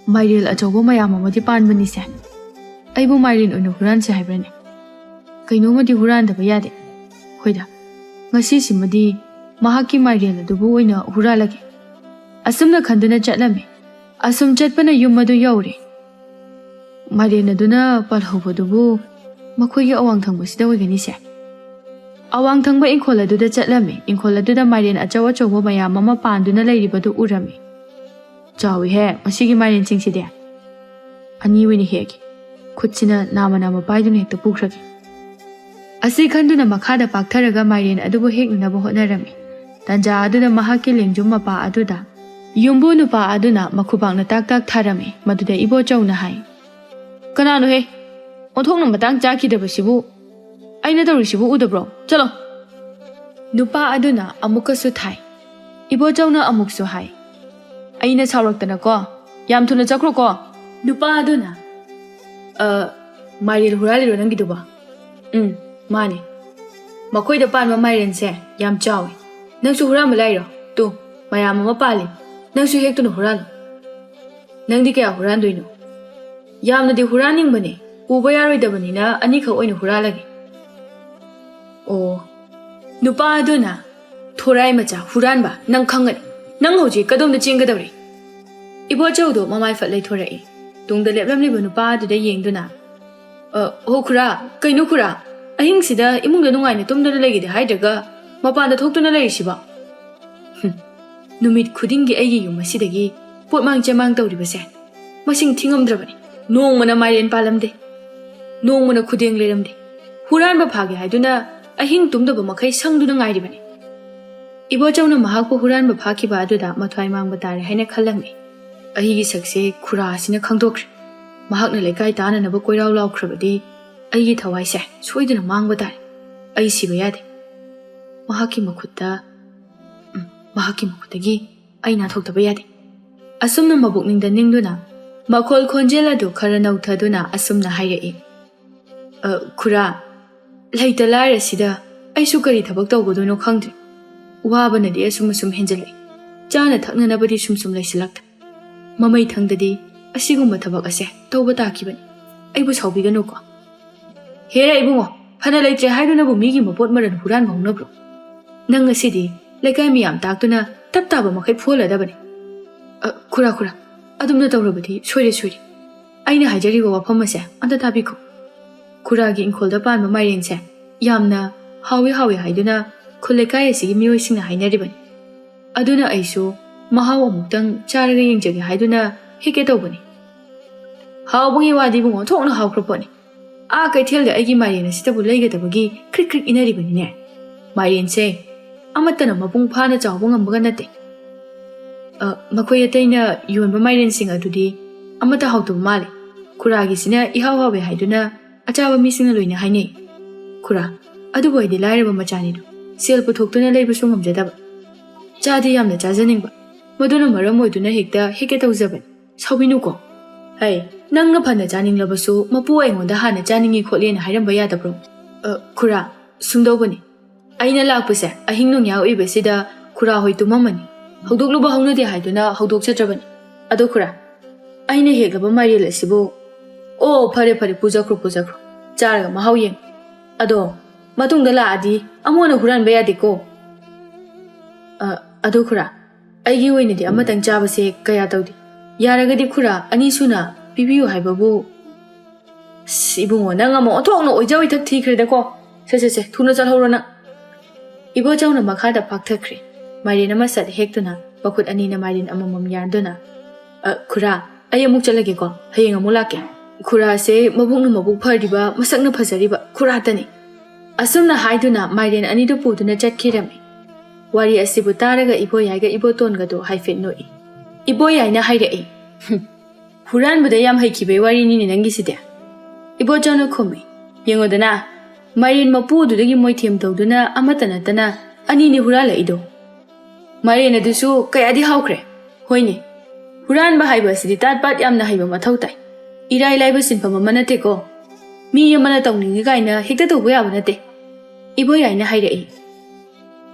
"ꯃꯥꯏꯔꯦꯜ ꯑꯆꯧꯕ ꯃꯌꯥꯝ ꯑꯃꯗꯤ ꯄꯥꯟꯕꯅꯤꯁꯦ꯫ ꯑꯩꯕꯨ ꯃꯥꯏꯔꯦꯟ ꯑꯣꯏꯅ ꯍꯨꯔꯥꯟꯁꯦ ꯍꯥꯏꯕ꯭ꯔꯅꯦ? ꯀꯩꯅꯣꯝꯃꯗꯤ ꯍꯨꯔꯥꯟꯗꯕ ꯌꯥꯗꯦ꯫ ꯍꯣꯏꯗ, ꯉꯁꯤꯁꯤꯃꯗꯤ ꯃꯍꯥꯛꯀꯤ ꯃꯥꯏꯔꯦꯟ ꯑꯗꯨꯕꯨ ꯑꯣꯏꯅ ꯍꯨꯔꯥꯜꯂꯒꯦ꯫" ꯑꯁꯨꯝꯅ ꯈꯟꯗꯨꯅ ꯆꯠꯂꯝꯃꯤ꯫ ꯑꯁꯨꯝ ꯆꯠꯄꯅ ꯌꯨꯝ ꯑꯗꯨ ꯌꯧꯔꯦ꯫ ꯃꯥꯏꯔꯦꯟ ꯑꯗꯨꯅ ꯄꯥꯜꯍꯧꯕꯗꯨꯕꯨ ꯃꯈꯣꯏꯒꯤ ꯑꯋꯥꯡ ꯊꯪꯕꯁꯤꯗ ꯑꯣꯏꯒꯅꯤꯁꯦ꯫ ꯑꯋꯥꯡ ꯊꯪꯕ ꯏꯪꯈꯣꯜ ꯑꯗꯨꯗ ꯆꯠꯂꯝꯃꯤ꯫ ꯏꯪꯈꯣꯜ ꯑꯗꯨꯗ ꯃꯥꯏꯔꯦꯟ ꯑꯆꯧ ꯑꯆꯧꯕ ꯃꯌꯥꯝ ꯑꯃ ꯄꯥꯟꯗꯨꯅ ꯂꯩꯔꯤꯕꯗꯨ ꯎꯔꯝꯃꯤ꯫ "ꯆꯥꯎꯏꯍꯦ, ꯃꯁꯤꯒꯤ ꯃꯥꯏꯔꯦꯟꯁꯤꯡꯁꯤꯗꯤ꯫ ꯑꯅꯤ ꯑꯣꯏꯅ ꯍꯦꯛꯑꯒꯦ꯫ ꯈꯨꯠꯁꯤꯅ ꯅꯥꯝꯃ ꯅꯥꯝꯃ ꯄꯥꯏꯗꯨꯅ ꯍꯦꯛꯇ ꯄꯨꯈ꯭ꯔꯒꯦ꯫" ꯑꯁꯤ ꯈꯟꯗꯨꯅ ꯃꯈꯥꯗ ꯄꯥꯛꯊꯔꯒ ꯃꯥꯏꯔꯦꯟ ꯑꯗꯨꯕꯨ ꯍꯦꯛꯅꯅꯕ ꯍꯣꯠꯅꯔꯝꯃꯤ꯫ ꯇꯥꯟꯖꯥ ꯑꯗꯨꯗ ꯃꯍꯥꯛꯀꯤ ꯂꯦꯡꯖꯨꯝ ꯃꯄꯥ ꯑꯗꯨꯗ ꯌꯨꯝꯕꯨ ꯅꯨꯄꯥ ꯑꯗꯨꯅ ꯃꯈꯨꯕꯥꯛꯅ ꯇꯥꯛ ꯇꯥꯛ ꯊꯥꯔꯝꯃꯤ꯫ ꯃꯗꯨꯗ ꯏꯕꯣꯆꯧꯅ ꯍꯥꯏ, "ꯀꯅꯥꯅꯣꯍꯦ? ꯑꯣꯟꯊꯣꯛꯅ ꯃꯇꯥꯡ ꯆꯥꯈꯤꯗꯕꯁꯤꯕꯨ꯫ ꯑꯩꯅ ꯇꯧꯔꯤꯁꯤꯕꯨ ꯎꯗꯕ꯭ꯔꯣ? ꯆꯠꯂꯣ!" ꯅꯨꯄꯥ ꯑꯗꯨꯅ ꯑꯃꯨꯛꯀꯁꯨ ꯊꯥꯏ꯫ ꯏꯕꯣꯆꯧꯅ ꯑꯃꯨꯛꯁꯨ ꯍꯥꯏ, ꯑꯩꯅ ꯁꯥꯎꯔꯛꯇꯅꯀꯣ꯫ ꯌꯥꯝ ꯊꯨꯅ ꯆꯠꯈ꯭ꯔꯣꯀꯣ꯫ ꯅꯨꯄꯥ ꯑꯗꯨꯅ, "ꯑ, ꯃꯥꯏꯔꯦꯟ ꯍꯨꯔꯥꯜꯂꯤꯔꯣ ꯅꯪꯒꯤꯗꯨꯕꯣ?" "ꯎꯝ, ꯃꯥꯅꯦ꯫ ꯃꯈꯣꯏꯗ ꯄꯥꯟꯕ ꯃꯥꯏꯔꯦꯟꯁꯦ ꯌꯥꯝ ꯆꯥꯎꯏ꯫ ꯅꯪꯁꯨ ꯍꯨꯔꯥꯟꯕ ꯂꯥꯛꯏꯔꯣ? ꯇꯨ, ꯃꯌꯥꯝ ꯑꯃ ꯄꯥꯜꯂꯤ꯫ ꯅꯪꯁꯨ ꯍꯦꯛꯇꯨꯅ ꯍꯨꯔꯥꯜꯂꯨ꯫ ꯅꯪꯗꯤ ꯀꯌꯥ ꯍꯨꯔꯥꯟꯗꯣꯏꯅꯣ?" "ꯌꯥꯝꯅꯗꯤ ꯍꯨꯔꯥꯟꯅꯤꯡꯕꯅꯦ꯫ ꯄꯨꯕ ꯌꯥꯔꯣꯏꯗꯕꯅꯤꯅ ꯑꯅꯤꯈꯛ ꯑꯣꯏꯅ ꯍꯨꯔꯥꯜꯂꯒꯦ꯫" "ꯑꯣ, ꯅꯨꯄꯥ ꯑꯗꯨꯅ, ꯊꯣꯔꯥꯏ ꯃꯆꯥ ꯍꯨꯔꯥꯟꯕ, ꯅꯪ ꯈꯪꯒꯅꯤ꯫ ꯅꯪ ꯍꯧꯖꯤꯛ ꯀꯗꯣꯝꯗ ꯆꯦꯟꯒꯗꯧꯔꯤ?" ꯏꯕꯣꯆꯧꯗꯣ ꯃꯃꯥꯏ ꯐꯠ ꯂꯩꯊꯣꯔꯛꯏ꯫ ꯇꯨꯡꯗ ꯂꯦꯞꯂꯝꯂꯤꯕ ꯅꯨꯄꯥ ꯑꯗꯨꯗ ꯌꯦꯡꯗꯨꯅ, "ꯑ, ꯍꯣ ꯈꯨꯔꯥ, ꯀꯩꯅꯣ ꯈꯨꯔꯥ? ꯑꯍꯤꯡꯁꯤꯗ ꯏꯃꯨꯡꯗ ꯅꯨꯡꯉꯥꯏꯅ ꯇꯨꯝꯗꯨꯅ ꯂꯩꯒꯦꯗꯤ ꯍꯥꯏꯗ꯭ꯔꯒ ꯃꯄꯥꯟꯗ ꯊꯣꯛꯇꯨꯅ ꯂꯩꯔꯤꯁꯤꯕꯣ? ꯍꯨꯝ, ꯅꯨꯃꯤꯠ ꯈꯨꯗꯤꯡꯒꯤ ꯑꯩꯒꯤ ꯌꯨꯝ ꯑꯁꯤꯗꯒꯤ ꯄꯣꯠꯃꯥꯡ ꯆꯦꯃꯥꯡ ꯇꯧꯔꯤꯕꯁꯦ ꯃꯁꯤꯡ ꯊꯤꯉꯝꯗ꯭ꯔꯕꯅꯤ꯫ ꯅꯣꯡꯃꯅ ꯃꯥꯏꯔꯦꯟ ꯄꯥꯜꯂꯝꯗꯦ, ꯅꯣꯡꯃꯅ ꯈꯨꯗꯦꯡ ꯂꯩꯔꯝꯗꯦ꯫ ꯍꯨꯔꯥꯟꯕ ꯐꯥꯒꯦ ꯍꯥꯏꯗꯨꯅ ꯑꯍꯤꯡ ꯇꯨꯝꯗꯕ ꯃꯈꯩ ꯁꯪꯗꯨꯅ ꯉꯥꯏꯔꯤꯕꯅꯤ꯫" ꯏꯕꯣꯆꯧꯅ ꯃꯍꯥꯛꯄꯨ ꯍꯨꯔꯥꯟꯕ ꯐꯥꯈꯤꯕ ꯑꯗꯨꯗ ꯃꯊ꯭ꯋꯥꯏ ꯃꯥꯡꯕ ꯇꯥꯔꯦ ꯍꯥꯏꯅ ꯈꯜꯂꯝꯃꯤ꯫ "ꯑꯩꯒꯤ ꯁꯛꯁꯦ ꯈꯨꯔꯥ ꯑꯁꯤꯅ ꯈꯪꯗꯣꯛꯈ꯭ꯔꯦ꯫ ꯃꯍꯥꯛꯅ ꯂꯩꯀꯥꯏ ꯇꯥꯅꯅꯕ ꯀꯣꯏꯔꯥꯎ ꯂꯥꯎꯈ꯭ꯔꯕꯗꯤ ꯑꯩꯒꯤ ꯊꯋꯥꯏꯁꯦ ꯁꯣꯏꯗꯅ ꯃꯥꯡꯕ ꯇꯥꯔꯦ꯫ ꯑꯩ ꯁꯤꯕ ꯌꯥꯗꯦ꯫ ꯃꯍꯥꯛꯀꯤ ꯃꯈꯨꯠꯇ, ꯎꯝ, ꯃꯍꯥꯛꯀꯤ ꯃꯈꯨꯠꯇꯒꯤ ꯑꯩ ꯅꯥꯟꯊꯣꯛꯇꯕ ꯌꯥꯗꯦ꯫" ꯑꯁꯨꯝꯅ ꯃꯕꯨꯛꯅꯤꯡꯗ ꯅꯤꯡꯗꯨꯅ ꯃꯈꯣꯜ ꯈꯣꯟꯖꯦꯜ ꯑꯗꯨ ꯈꯔ ꯅꯧꯊꯗꯨꯅ ꯑꯁꯨꯝꯅ ꯍꯥꯏꯔꯛꯏ, "ꯑ, ꯈꯨꯔꯥ, ꯂꯩꯇ ꯂꯥꯏꯔꯁꯤꯗ ꯑꯩꯁꯨ ꯀꯔꯤ ꯊꯕꯛ ꯇꯧꯒꯗꯣꯏꯅꯣ ꯈꯪꯗ꯭ꯔꯦ꯫ ꯋꯥꯕꯅꯗꯤ ꯑꯁꯨꯝ ꯑꯁꯨꯝ ꯍꯦꯟꯖꯜꯂꯛꯏ꯫ ꯆꯥꯅ ꯊꯛꯅꯅꯕꯗꯤ ꯁꯨꯝ ꯁꯨꯝ ꯂꯩꯁꯤꯜꯂꯛꯇ꯭ꯔꯦ꯫ ꯃꯃꯩ ꯊꯪꯗꯗꯤ ꯑꯁꯤꯒꯨꯝꯕ ꯊꯕꯛ ꯑꯁꯦ ꯇꯧꯕ ꯇꯥꯈꯤꯕꯅꯤ꯫ ꯑꯩꯕꯨ ꯁꯥꯎꯕꯤꯒꯅꯨꯀꯣ꯫" "ꯍꯦꯔꯥ ꯏꯕꯨꯡꯉꯣ, ꯐꯅ ꯂꯩꯇ꯭ꯔꯦ ꯍꯥꯏꯗꯨꯅꯕꯨ ꯃꯤꯒꯤ ꯃꯄꯣꯠ ꯃꯔꯟ ꯍꯨꯔꯥꯟꯕ ꯍꯧꯅꯕ꯭ꯔꯣ? ꯅꯪ ꯉꯁꯤꯗꯤ ꯂꯩꯀꯥꯏ ꯃꯤꯌꯥꯝ ꯇꯥꯛꯇꯨꯅ ꯇꯞ ꯇꯥꯕ ꯃꯈꯩ ꯐꯨꯍꯜꯂꯗꯕꯅꯤ꯫" "ꯑ, ꯈꯨꯔꯥ, ꯈꯨꯔꯥ, ꯑꯗꯨꯝꯅ ꯇꯧꯔꯕꯗꯤ ꯁꯣꯏꯔꯦ, ꯁꯣꯏꯔꯦ꯫ ꯑꯩꯅ ꯍꯥꯏꯖꯔꯤꯕ ꯋꯥꯐꯝ ꯑꯁꯦ ꯑꯝꯇ ꯇꯥꯕꯤꯈꯣ꯫ ꯈꯨꯔꯥꯒꯤ ꯏꯪꯈꯣꯜꯗ ꯄꯥꯟꯕ ꯃꯥꯏꯔꯦꯟꯁꯦ ꯌꯥꯝꯅ ꯍꯥꯎꯏ ꯍꯥꯎꯏ ꯍꯥꯏꯗꯨꯅ ꯈꯨꯜ ꯂꯩꯀꯥꯏ ꯑꯁꯤꯒꯤ ꯃꯤꯑꯣꯏꯁꯤꯡꯅ ꯍꯥꯏꯅꯔꯤꯕꯅꯤ꯫ ꯑꯗꯨꯅ ꯑꯩꯁꯨ ꯃꯍꯥꯎ ꯑꯃꯨꯛꯇꯪ ꯆꯥꯔꯒ ꯌꯦꯡꯖꯒꯦ ꯍꯥꯏꯗꯨꯅ ꯍꯦꯛꯀꯦ ꯇꯧꯕꯅꯤ꯫" "ꯍꯥꯎꯕꯒꯤ ꯋꯥꯗꯤ ꯏꯕꯨꯡꯉꯣ, ꯑꯣꯟꯊꯣꯛꯅ ꯍꯥꯎꯈ꯭ꯔ ꯄꯣꯠꯅꯤ꯫ ꯑꯥ ꯀꯩꯊꯦꯜꯗ ꯑꯩꯒꯤ ꯃꯥꯏꯔꯦꯟ ꯑꯁꯤꯗꯕꯨ ꯂꯩꯒꯗꯕꯒꯤ ꯀ꯭ꯔꯤꯛ ꯀ꯭ꯔꯤꯛ ꯏꯅꯔꯤꯕꯅꯤꯅꯦ꯫ ꯃꯥꯏꯔꯦꯟꯁꯦ ꯑꯃꯠꯇꯅ ꯃꯄꯨꯡ ꯐꯥꯅ ꯆꯥꯎꯕ ꯉꯝꯕꯒ ꯅꯠꯇꯦ꯫ ꯑ, ꯃꯈꯣꯏ ꯑꯇꯩꯅ ꯌꯣꯟꯕ ꯃꯥꯏꯔꯦꯟꯁꯤꯡ ꯑꯗꯨꯗꯤ ꯑꯃꯠꯇ ꯍꯥꯎꯇꯕ ꯃꯥꯜꯂꯤ꯫ ꯈꯨꯔꯥꯒꯤꯁꯤꯅ ꯏꯍꯥꯎ ꯍꯥꯎꯋꯦ ꯍꯥꯏꯗꯨꯅ ꯑꯆꯥꯕ ꯃꯤꯁꯤꯡꯅ ꯂꯣꯏꯅ ꯍꯥꯏꯅꯩ꯫ ꯈꯨꯔꯥ, ꯑꯗꯨꯕꯨ ꯑꯩꯗꯤ ꯂꯥꯏꯔꯕ ꯃꯆꯥꯅꯤꯗꯣ, ꯁꯦꯜ ꯄꯨꯊꯣꯛꯇꯨꯅ ꯂꯩꯕꯁꯨ ꯉꯝꯖꯗꯕ꯫ ꯆꯥꯗꯤ ꯌꯥꯝꯅ ꯆꯥꯖꯅꯤꯡꯕ꯫ ꯃꯗꯨꯅ ꯃꯔꯝ ꯑꯣꯏꯗꯨꯅ ꯍꯦꯛꯇ ꯍꯦꯛꯀꯦ ꯇꯧꯖꯕꯅꯤ꯫ ꯁꯥꯎꯕꯤꯅꯨꯀꯣ꯫ ꯍꯩ, ꯅꯪꯅ ꯐꯅ ꯆꯥꯅꯤꯡꯂꯕꯁꯨ ꯃꯄꯨ ꯑꯩꯉꯣꯟꯗ ꯍꯥꯟꯅ ꯆꯥꯅꯤꯡꯏ ꯈꯣꯠꯂꯦꯅ ꯍꯥꯏꯔꯝꯕ ꯌꯥꯗꯕ꯭ꯔꯣ? ꯑ, ꯈꯨꯔꯥ, ꯁꯨꯝꯗꯧꯕꯅꯤ꯫ ꯑꯩꯅ ꯂꯥꯛꯄꯁꯦ ꯑꯍꯤꯡ ꯅꯣꯡꯌꯥꯏ ꯑꯣꯏꯕꯁꯤꯗ ꯈꯨꯔꯥ ꯍꯣꯏ ꯇꯨꯝꯃꯝꯃꯅꯤ꯫ ꯍꯧꯗꯣꯛꯂꯨꯕ ꯍꯧꯅꯗꯦ ꯍꯥꯏꯗꯨꯅ ꯍꯧꯗꯣꯛꯆꯗ꯭ꯔꯕꯅꯤ꯫ ꯑꯗꯣ ꯈꯨꯔꯥ, ꯑꯩꯅ ꯍꯦꯛꯂꯕ ꯃꯥꯏꯔꯦꯜ ꯑꯁꯤꯕꯨ, ꯑꯣ, ꯐꯔꯦ ꯐꯔꯦ, ꯄꯨꯖꯈ꯭ꯔꯣ ꯄꯨꯖꯈ꯭ꯔꯣ, ꯆꯥꯔꯒ ꯃꯍꯥꯎ ꯌꯦꯡꯉꯨ꯫ ꯑꯗꯣ ꯃꯇꯨꯡꯗ ꯂꯥꯛꯑꯗꯤ ꯑꯃꯨꯛ ꯍꯟꯅ ꯍꯨꯔꯥꯟꯕ ꯌꯥꯗꯦꯀꯣ꯫ ꯑ, ꯑꯗꯣ ꯈꯨꯔꯥ, ꯑꯩꯒꯤ ꯑꯣꯏꯅꯗꯤ ꯑꯃꯇꯪ ꯆꯥꯕꯁꯦ ꯀꯌꯥ ꯇꯧꯗꯦ꯫ ꯌꯥꯔꯒꯗꯤ ꯈꯨꯔꯥ ꯑꯅꯤꯁꯨꯅ ꯄꯤꯕꯤꯌꯨ ꯍꯥꯏꯕꯕꯨ꯫ ꯑꯁ, ꯏꯕꯨꯡꯉꯣ, ꯅꯪ ꯑꯃ ꯑꯣꯟꯊꯣꯛꯅ ꯑꯣꯏꯖ ꯑꯣꯏꯊꯛ ꯊꯤꯈ꯭ꯔꯦꯗꯀꯣ꯫ ꯁꯦ, ꯁꯦ, ꯁꯦ, ꯊꯨꯅ ꯆꯠꯍꯧꯔꯣ ꯅꯪ꯫ ꯏꯕꯣꯆꯧꯅ ꯃꯈꯥꯗ ꯐꯥꯛꯊꯈ꯭ꯔꯦ꯫ ꯃꯥꯏꯔꯦꯟ ꯑꯃ ꯁꯠ ꯍꯦꯛꯇꯨꯅ ꯃꯈꯨꯠ ꯑꯅꯤꯅ ꯃꯥꯏꯔꯦꯟ ꯑꯃꯃꯝ ꯌꯥꯟꯗꯨꯅ, "ꯑ, ꯈꯨꯔꯥ, ꯑꯩ ꯑꯃꯨꯛ ꯆꯠꯂꯒꯦꯀꯣ, ꯍꯌꯦꯡ ꯑꯃꯨꯛ ꯂꯥꯛꯀꯦ꯫" ꯈꯨꯔꯥꯁꯦ ꯃꯕꯨꯛꯅ ꯃꯕꯨꯛ ꯐꯔꯤꯕ, ꯃꯁꯛꯅ ꯐꯖꯔꯤꯕ ꯈꯨꯔꯥꯇꯅꯤ꯫ ꯑꯁꯨꯝꯅ ꯍꯥꯏꯗꯨꯅ ꯃꯥꯏꯔꯦꯟ ꯑꯅꯤꯗꯨ ꯄꯨꯗꯨꯅ ꯆꯠꯈꯤꯔꯝꯃꯤ꯫ ꯋꯥꯔꯤ ꯑꯁꯤꯕꯨ ꯇꯥꯔꯒ ꯏꯕꯣꯌꯥꯏꯒ ꯏꯕꯣꯇꯣꯟꯒꯗꯣ ꯍꯥꯏꯐꯦꯠ ꯅꯣꯛꯏ꯫ ꯏꯕꯣꯌꯥꯏꯅ ꯍꯥꯏꯔꯛꯏ, "ꯍꯨꯝ, ꯍꯨꯔꯥꯟꯕꯗ ꯌꯥꯝ ꯍꯩꯈꯤꯕꯩ ꯋꯥꯔꯤꯅꯤꯅꯦ ꯅꯪꯒꯤꯁꯤꯗꯤ꯫" ꯏꯕꯣꯆꯧꯅ ꯈꯨꯝꯃꯤ, "ꯌꯦꯡꯉꯨꯗꯅ, ꯃꯥꯏꯔꯦꯟ ꯃꯄꯨ ꯑꯗꯨꯗꯒꯤ ꯃꯣꯏꯊꯦꯝ ꯇꯧꯗꯨꯅ ꯑꯃꯠꯇ ꯅꯠꯇꯅ ꯑꯅꯤꯅꯤ ꯍꯨꯔꯥꯜꯂꯛꯏꯗꯣ꯫ ꯃꯥꯏꯔꯦꯟ ꯑꯗꯨꯁꯨ ꯀꯌꯥꯗꯤ ꯍꯥꯎꯈ꯭ꯔꯦ꯫ ꯍꯣꯏꯅꯦ, ꯍꯨꯔꯥꯟꯕ ꯍꯥꯏꯕ ꯑꯁꯤꯗꯤ ꯇꯥꯠ ꯄꯥꯠ ꯌꯥꯝꯅ ꯍꯩꯕ ꯃꯊꯧ ꯇꯥꯏ꯫ ꯏꯔꯥꯏ ꯂꯥꯏꯕ ꯁꯤꯟꯐꯝ ꯑꯃ ꯅꯠꯇꯦꯀꯣ꯫ ꯃꯤ ꯑꯃꯅ ꯇꯧꯅꯤꯡꯉꯤ ꯀꯥꯏꯅ ꯍꯦꯛꯇ ꯇꯧꯕ ꯌꯥꯕ ꯅꯠꯇꯦ꯫" ꯏꯕꯣꯌꯥꯏꯅ ꯍꯥꯏꯔꯛꯏ,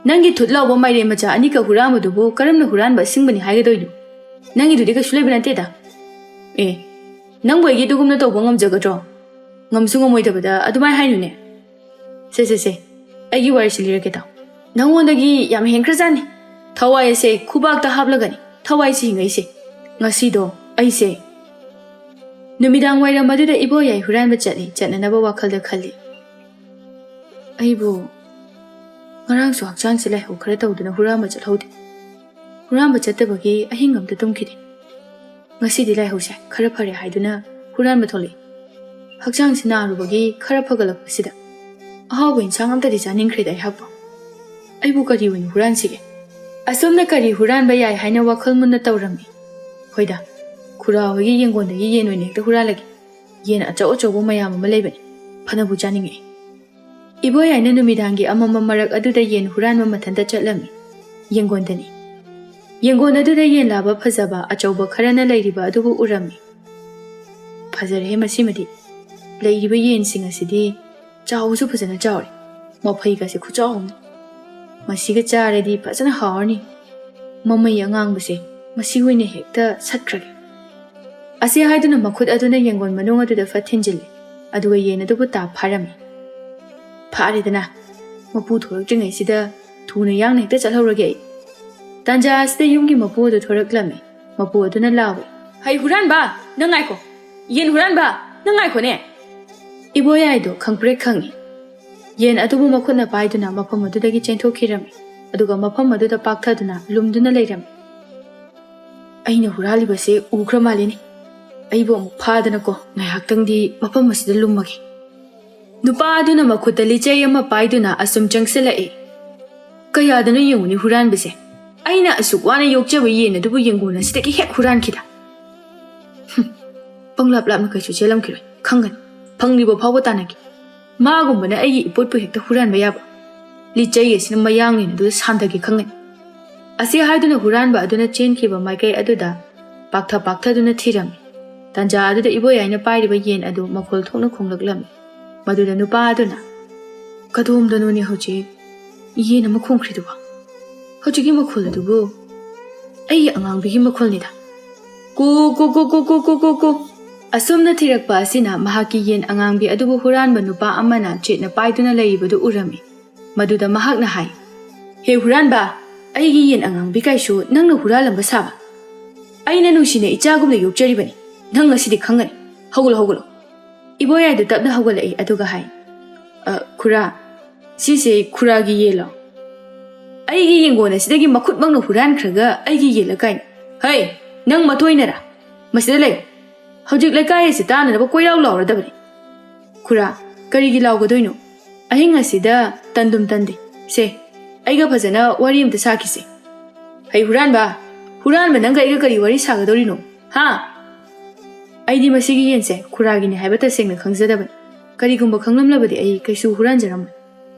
"ꯅꯪꯒꯤ ꯊꯨꯠ ꯂꯥꯎꯕ ꯃꯥꯏꯔꯦꯟ ꯃꯆꯥ ꯑꯅꯤꯈꯛ ꯍꯨꯔꯥꯟꯕꯗꯨꯕꯨ ꯀꯔꯝꯅ ꯍꯨꯔꯥꯟꯕ ꯑꯁꯤꯡꯕꯅꯤ ꯍꯥꯏꯒꯗꯣꯏꯅꯣ? ꯅꯪꯒꯤꯗꯨꯗꯤ ꯀꯩꯁꯨ ꯂꯩꯕ ꯅꯠꯇꯦꯗ꯫ ꯑꯦ, ꯅꯪꯕꯨ ꯑꯩꯒꯤ ꯑꯗꯨꯒꯨꯝꯅ ꯇꯧꯕ ꯉꯝꯖꯒꯗ꯭ꯔꯣ? ꯉꯝꯁꯨ ꯉꯝꯃꯣꯏꯗꯕꯗ ꯑꯗꯨꯃꯥꯏꯅ ꯍꯥꯏꯅꯨꯅꯦ꯫ ꯁꯦ, ꯁꯦ, ꯁꯦ, ꯑꯩꯒꯤ ꯋꯥꯔꯤꯁꯤ ꯂꯤꯔꯛꯀꯦ ꯇꯥꯎ꯫ ꯅꯪꯉꯣꯟꯗꯒꯤ ꯌꯥꯝ ꯍꯦꯟꯈ꯭ꯔꯖꯥꯠꯅꯤ꯫ ꯊꯋꯥꯏ ꯑꯁꯦ ꯈꯨꯕꯥꯛꯇ ꯍꯥꯞꯂꯒꯅꯤ ꯊꯋꯥꯏꯁꯤ ꯍꯤꯡꯉꯛꯏꯁꯦ꯫ ꯉꯁꯤꯗꯣ ꯑꯩꯁꯦ ꯅꯨꯃꯤꯗꯥꯡ ꯋꯥꯏꯔꯝ ꯑꯗꯨꯗ ꯏꯕꯣꯌꯥꯏ ꯍꯨꯔꯥꯟꯕ ꯆꯠꯂꯤ, ꯆꯠꯅꯅꯕ ꯋꯥꯈꯜꯗ ꯈꯜꯂꯤ꯫ ꯑꯩꯕꯨ ꯉꯔꯥꯡꯁꯨ ꯍꯛꯆꯥꯡꯁꯦ ꯂꯥꯏꯍꯧ ꯈꯔ ꯇꯧꯗꯨꯅ ꯍꯨꯔꯥꯟꯕ ꯆꯠꯍꯧꯗꯦ꯫ ꯍꯨꯔꯥꯟꯕ ꯆꯠꯇꯕꯒꯤ ꯑꯍꯤꯡ ꯑꯝꯇ ꯇꯨꯝꯈꯤꯗꯦ꯫ ꯉꯁꯤꯗꯤ ꯂꯥꯏꯍꯧꯁꯦ ꯈꯔ ꯐꯔꯦ ꯍꯥꯏꯗꯨꯅ ꯍꯨꯔꯥꯟꯕ ꯊꯣꯛꯂꯛꯏ꯫ ꯍꯛꯆꯥꯡꯁꯤ ꯅꯥꯔꯨꯕꯒꯤ ꯈꯔ ꯐꯒꯠꯂꯛꯄꯁꯤꯗ ꯑꯍꯥꯎꯕ ꯏꯟꯁꯥꯡ ꯑꯝꯇꯗꯤ ꯆꯥꯅꯤꯡꯈ꯭ꯔꯦꯗ ꯑꯩꯍꯥꯛꯄꯨ꯫ ꯑꯩꯕꯨ ꯀꯔꯤ ꯑꯣꯏꯅ ꯍꯨꯔꯥꯟꯁꯤꯒꯦ? ꯑꯁꯣꯝꯅ ꯀꯔꯤ ꯍꯨꯔꯥꯟꯕ ꯌꯥꯏ ꯍꯥꯏꯅ ꯋꯥꯈꯜ ꯃꯨꯟꯅ ꯇꯧꯔꯝꯃꯤ꯫ ꯍꯣꯏꯗ, ꯈꯨꯔꯥ ꯍꯣꯏꯒꯤ ꯌꯦꯡꯒꯣꯟꯗꯒꯤ ꯌꯦꯟ ꯑꯣꯏꯅ ꯍꯦꯛꯇ ꯍꯨꯔꯥꯜꯂꯒꯦ꯫ ꯌꯦꯟ ꯑꯆꯧ ꯑꯆꯧꯕ ꯃꯌꯥꯝ ꯑꯃ ꯂꯩꯕꯅꯤ꯫ ꯐꯅꯕꯨ ꯆꯥꯅꯤꯡꯉꯛꯏ꯫ ꯏꯕꯣꯌꯥꯏꯅ ꯅꯨꯃꯤꯗꯥꯡꯒꯤ ꯑꯃꯝꯕ ꯃꯔꯛ ꯑꯗꯨꯗ ꯌꯦꯟ ꯍꯨꯔꯥꯟꯕ ꯃꯊꯟꯇ ꯆꯠꯂꯝꯃꯤ꯫ ꯌꯦꯡꯒꯣꯟꯗꯅꯤ꯫ ꯌꯦꯡꯒꯣꯟ ꯑꯗꯨꯗ ꯌꯦꯟ ꯂꯥꯕ ꯐꯖꯕ ꯑꯆꯧꯕ ꯈꯔꯅ ꯂꯩꯔꯤꯕ ꯑꯗꯨꯕꯨ ꯎꯔꯝꯃꯤ꯫ "ꯐꯖꯔꯦꯍꯦ ꯃꯁꯤꯃꯗꯤ꯫ ꯂꯩꯔꯤꯕ ꯌꯦꯟꯁꯤꯡ ꯑꯁꯤꯗꯤ ꯆꯥꯎꯕꯁꯨ ꯐꯖꯅ ꯆꯥꯎꯔꯦ꯫ ꯃꯐꯩꯒꯁꯦ ꯈꯨꯆꯥꯎ ꯑꯃꯅꯤ꯫ ꯃꯁꯤꯒ ꯆꯥꯔꯗꯤ ꯐꯖꯅ ꯍꯥꯎꯔꯅꯤ꯫ ꯃꯃꯩ ꯑꯉꯥꯡꯕꯁꯦ ꯃꯁꯤ ꯑꯣꯏꯅ ꯍꯦꯛꯇ ꯁꯠꯈ꯭ꯔꯒꯦ"꯫ ꯑꯁꯤ ꯍꯥꯏꯗꯨꯅ ꯃꯈꯨꯠ ꯑꯗꯨꯅ ꯌꯦꯡꯒꯣꯟ ꯃꯅꯨꯡ ꯑꯗꯨꯗ ꯐꯠ ꯊꯤꯟꯖꯤꯜꯂꯦ꯫ ꯑꯗꯨꯒ ꯌꯦꯟ ꯑꯗꯨꯕꯨ ꯇꯥꯞ ꯐꯥꯔꯝꯃꯤ꯫ "ꯐꯥꯔꯦꯗꯅ, ꯃꯄꯨ ꯊꯣꯔꯛꯇ꯭ꯔꯤꯉꯩꯁꯤꯗ ꯊꯨꯅ ꯌꯥꯡꯅ ꯍꯦꯛꯇ ꯆꯠꯍꯧꯔꯒꯦ ꯑꯩ"꯫ ꯇꯥꯟꯖꯥ ꯑꯁꯤꯗ ꯌꯨꯝꯒꯤ ꯃꯄꯨ ꯑꯗꯨ ꯊꯣꯔꯛꯂꯝꯃꯤ꯫ ꯃꯄꯨ ꯑꯗꯨꯅ ꯂꯥꯎꯏ, "ꯍꯩ ꯍꯨꯔꯥꯟꯕ, ꯅꯪ ꯉꯥꯏꯈꯣ! ꯌꯦꯟ ꯍꯨꯔꯥꯟꯕ, ꯅꯪ ꯉꯥꯏꯈꯣꯅꯦ!" ꯏꯕꯣꯌꯥꯏꯗꯣ ꯈꯪꯄ꯭ꯔꯦꯛ ꯈꯪꯏ꯫ ꯌꯦꯟ ꯑꯗꯨꯕꯨ ꯃꯈꯨꯠꯅ ꯄꯥꯏꯗꯨꯅ ꯃꯐꯝ ꯑꯗꯨꯗꯒꯤ ꯆꯦꯟꯊꯣꯛꯈꯤꯔꯝꯃꯤ꯫ ꯑꯗꯨꯒ ꯃꯐꯝ ꯑꯗꯨꯗ ꯄꯥꯛꯊꯗꯨꯅ ꯂꯨꯝꯗꯨꯅ ꯂꯩꯔꯝꯃꯤ꯫ "ꯑꯩꯅ ꯍꯨꯔꯥꯜꯂꯤꯕꯁꯦ ꯎꯈ꯭ꯔ ꯃꯥꯜꯂꯤꯅꯦ꯫ ꯑꯩꯕꯨ ꯑꯃꯨꯛ ꯐꯥꯗꯅꯀꯣ ꯉꯥꯏꯍꯥꯛꯇꯪꯗꯤ ꯃꯐꯝ ꯑꯁꯤꯗ ꯂꯨꯝꯃꯒꯦ"꯫ ꯅꯨꯄꯥ ꯑꯗꯨꯅ ꯃꯈꯨꯠꯇ ꯂꯤꯆꯩ ꯑꯃ ꯄꯥꯏꯗꯨꯅ ꯑꯁꯨꯝ ꯆꯪꯁꯤꯜꯂꯛꯏ꯫ "ꯀꯌꯥꯗꯅꯣ ꯌꯦꯡꯉꯨꯅꯤ ꯍꯨꯔꯥꯟꯕꯁꯦ꯫ ꯑꯩꯅ ꯑꯁꯨꯛ ꯋꯥꯅ ꯌꯣꯛꯆꯕ ꯌꯦꯟ ꯑꯗꯨꯕꯨ ꯌꯦꯡꯒꯣꯟ ꯑꯁꯤꯗꯒꯤ ꯍꯦꯛ ꯍꯨꯔꯥꯟꯈꯤꯗ꯫ ꯍꯨꯝ, ꯄꯪꯂꯥꯞ ꯂꯥꯞꯅ ꯀꯩꯁꯨ ꯆꯦꯜꯂꯝꯈꯤꯔꯣꯏ꯫ ꯈꯪꯒꯅꯤ꯫ ꯐꯪꯂꯤꯕ ꯐꯥꯎꯕ ꯇꯥꯟꯅꯒꯦ꯫ ꯃꯥꯒꯨꯝꯕꯅ ꯑꯩꯒꯤ ꯏꯄꯣꯠꯄꯨ ꯍꯦꯛꯇ ꯍꯨꯔꯥꯟꯕ ꯌꯥꯕ꯫ ꯂꯤꯆꯩ ꯑꯁꯤꯅ ꯃꯌꯥꯡꯂꯦꯟ ꯑꯗꯨꯗ ꯁꯥꯟꯊꯒꯦ ꯈꯪꯒꯅꯤ"꯫ ꯑꯁꯤ ꯍꯥꯏꯗꯨꯅ ꯍꯨꯔꯥꯟꯕ ꯑꯗꯨꯅ ꯆꯦꯟꯈꯤꯕ ꯃꯥꯏꯀꯩ ꯑꯗꯨꯗ ꯄꯥꯛꯊ ꯄꯥꯛꯊꯗꯨꯅ ꯊꯤꯔꯝꯃꯤ꯫ ꯇꯥꯟꯖꯥ ꯑꯗꯨꯗ ꯏꯕꯣꯌꯥꯏꯅ ꯄꯥꯏꯔꯤꯕ ꯌꯦꯟ ꯑꯗꯨ ꯃꯈꯣꯜ ꯊꯣꯛꯅ ꯈꯣꯡꯂꯛꯂꯝꯃꯤ꯫ ꯃꯗꯨꯗ ꯅꯨꯄꯥ ꯑꯗꯨꯅ, "ꯀꯗꯣꯝꯗꯅꯣꯅꯦ ꯍꯧꯖꯤꯛ ꯌꯦꯟ ꯑꯃ ꯈꯣꯡꯈ꯭ꯔꯤꯗꯨꯕꯣ? ꯍꯧꯖꯤꯛꯀꯤ ꯃꯈꯣꯜ ꯑꯗꯨꯕꯨ ꯑꯩꯒꯤ ꯑꯉꯥꯡꯕꯤꯒꯤ ꯃꯈꯣꯜꯅꯤꯗ꯫ ꯀꯣ, ꯀꯣ, ꯀꯣ"꯫ ꯑꯁꯨꯝꯅ ꯊꯤꯔꯛꯄ ꯑꯁꯤꯅ ꯃꯍꯥꯛꯀꯤ ꯌꯦꯟ ꯑꯉꯥꯡꯕꯤ ꯑꯗꯨꯕꯨ ꯍꯨꯔꯥꯟꯕ ꯅꯨꯄꯥ ꯑꯃꯅ ꯆꯦꯠꯅ ꯄꯥꯏꯗꯨꯅ ꯂꯩꯔꯤꯕꯗꯨ ꯎꯔꯝꯃꯤ꯫ ꯃꯗꯨꯗ ꯃꯍꯥꯛꯅ ꯍꯥꯏ, "ꯍꯦ ꯍꯨꯔꯥꯟꯕ, ꯑꯩꯒꯤ ꯌꯦꯟ ꯑꯉꯥꯡꯕꯤ ꯀꯥꯏꯁꯨ ꯅꯪꯅ ꯍꯨꯔꯥꯜꯂꯝꯕ ꯁꯥꯕ? ꯑꯩꯅ ꯅꯨꯡꯁꯤꯅ ꯏꯆꯥꯒꯨꯝꯅ ꯌꯣꯛꯆꯔꯤꯕꯅꯤ꯫ ꯅꯪ ꯉꯁꯤꯗꯤ ꯈꯪꯒꯅꯤ꯫ ꯍꯧꯒꯠꯂꯣ, ꯍꯧꯒꯠꯂꯣ"꯫ ꯏꯕꯣꯌꯥꯏꯗꯨ ꯇꯞꯅ ꯍꯧꯒꯠꯂꯛꯏ, ꯑꯗꯨꯒ ꯍꯥꯏ, "ꯑ, ꯈꯨꯔꯥ, ꯁꯤꯁꯦ ꯈꯨꯔꯥꯒꯤ ꯌꯦꯟꯂꯣ? ꯑꯩꯒꯤ ꯌꯦꯡꯒꯣꯟ ꯑꯁꯤꯗꯒꯤ ꯃꯈꯨꯠꯃꯛꯅ ꯍꯨꯔꯥꯟꯈ꯭ꯔꯒ ꯑꯩꯒꯤ ꯌꯦꯜꯂ ꯀꯥꯏꯅ꯫ ꯍꯩ, ꯅꯪ ꯃꯊꯣꯏꯅꯔꯥ? ꯃꯁꯤꯗ ꯂꯩ꯫ ꯍꯧꯖꯤꯛ ꯂꯩꯀꯥꯏ ꯑꯁꯤ ꯇꯥꯅꯅꯕ ꯀꯣꯏꯔꯥꯎ ꯂꯥꯎꯔꯗꯕꯅꯤ"꯫ "ꯈꯨꯔꯥ, ꯀꯔꯤꯒꯤ ꯂꯥꯎꯒꯗꯣꯏꯅꯣ? ꯑꯍꯤꯡ ꯑꯁꯤꯗ ꯇꯟꯗꯨꯝ ꯇꯟꯗꯦ꯫ ꯁꯦ, ꯑꯩꯒ ꯐꯖꯅ ꯋꯥꯔꯤ ꯑꯝꯇ ꯁꯥꯈꯤꯁꯦ"꯫ "ꯍꯩ ꯍꯨꯔꯥꯟꯕ, ꯍꯨꯔꯥꯟꯕ ꯅꯪꯒ ꯑꯩꯒ ꯀꯔꯤ ꯋꯥꯔꯤ ꯁꯥꯒꯗꯧꯔꯤꯅꯣ? ꯍꯥ? ꯑꯩꯗꯤ ꯃꯁꯤꯒꯤ ꯌꯦꯟꯁꯦ ꯈꯨꯔꯥꯒꯤꯅꯤ ꯍꯥꯏꯕ ꯇꯁꯦꯡꯅ ꯈꯪꯖꯗꯕꯅꯤ꯫ ꯀꯔꯤꯒꯨꯝꯕ ꯈꯪꯂꯝꯂꯕꯗꯤ ꯑꯩ ꯀꯩꯁꯨ ꯍꯨꯔꯥꯟꯖꯔꯝꯃꯣꯏ꯫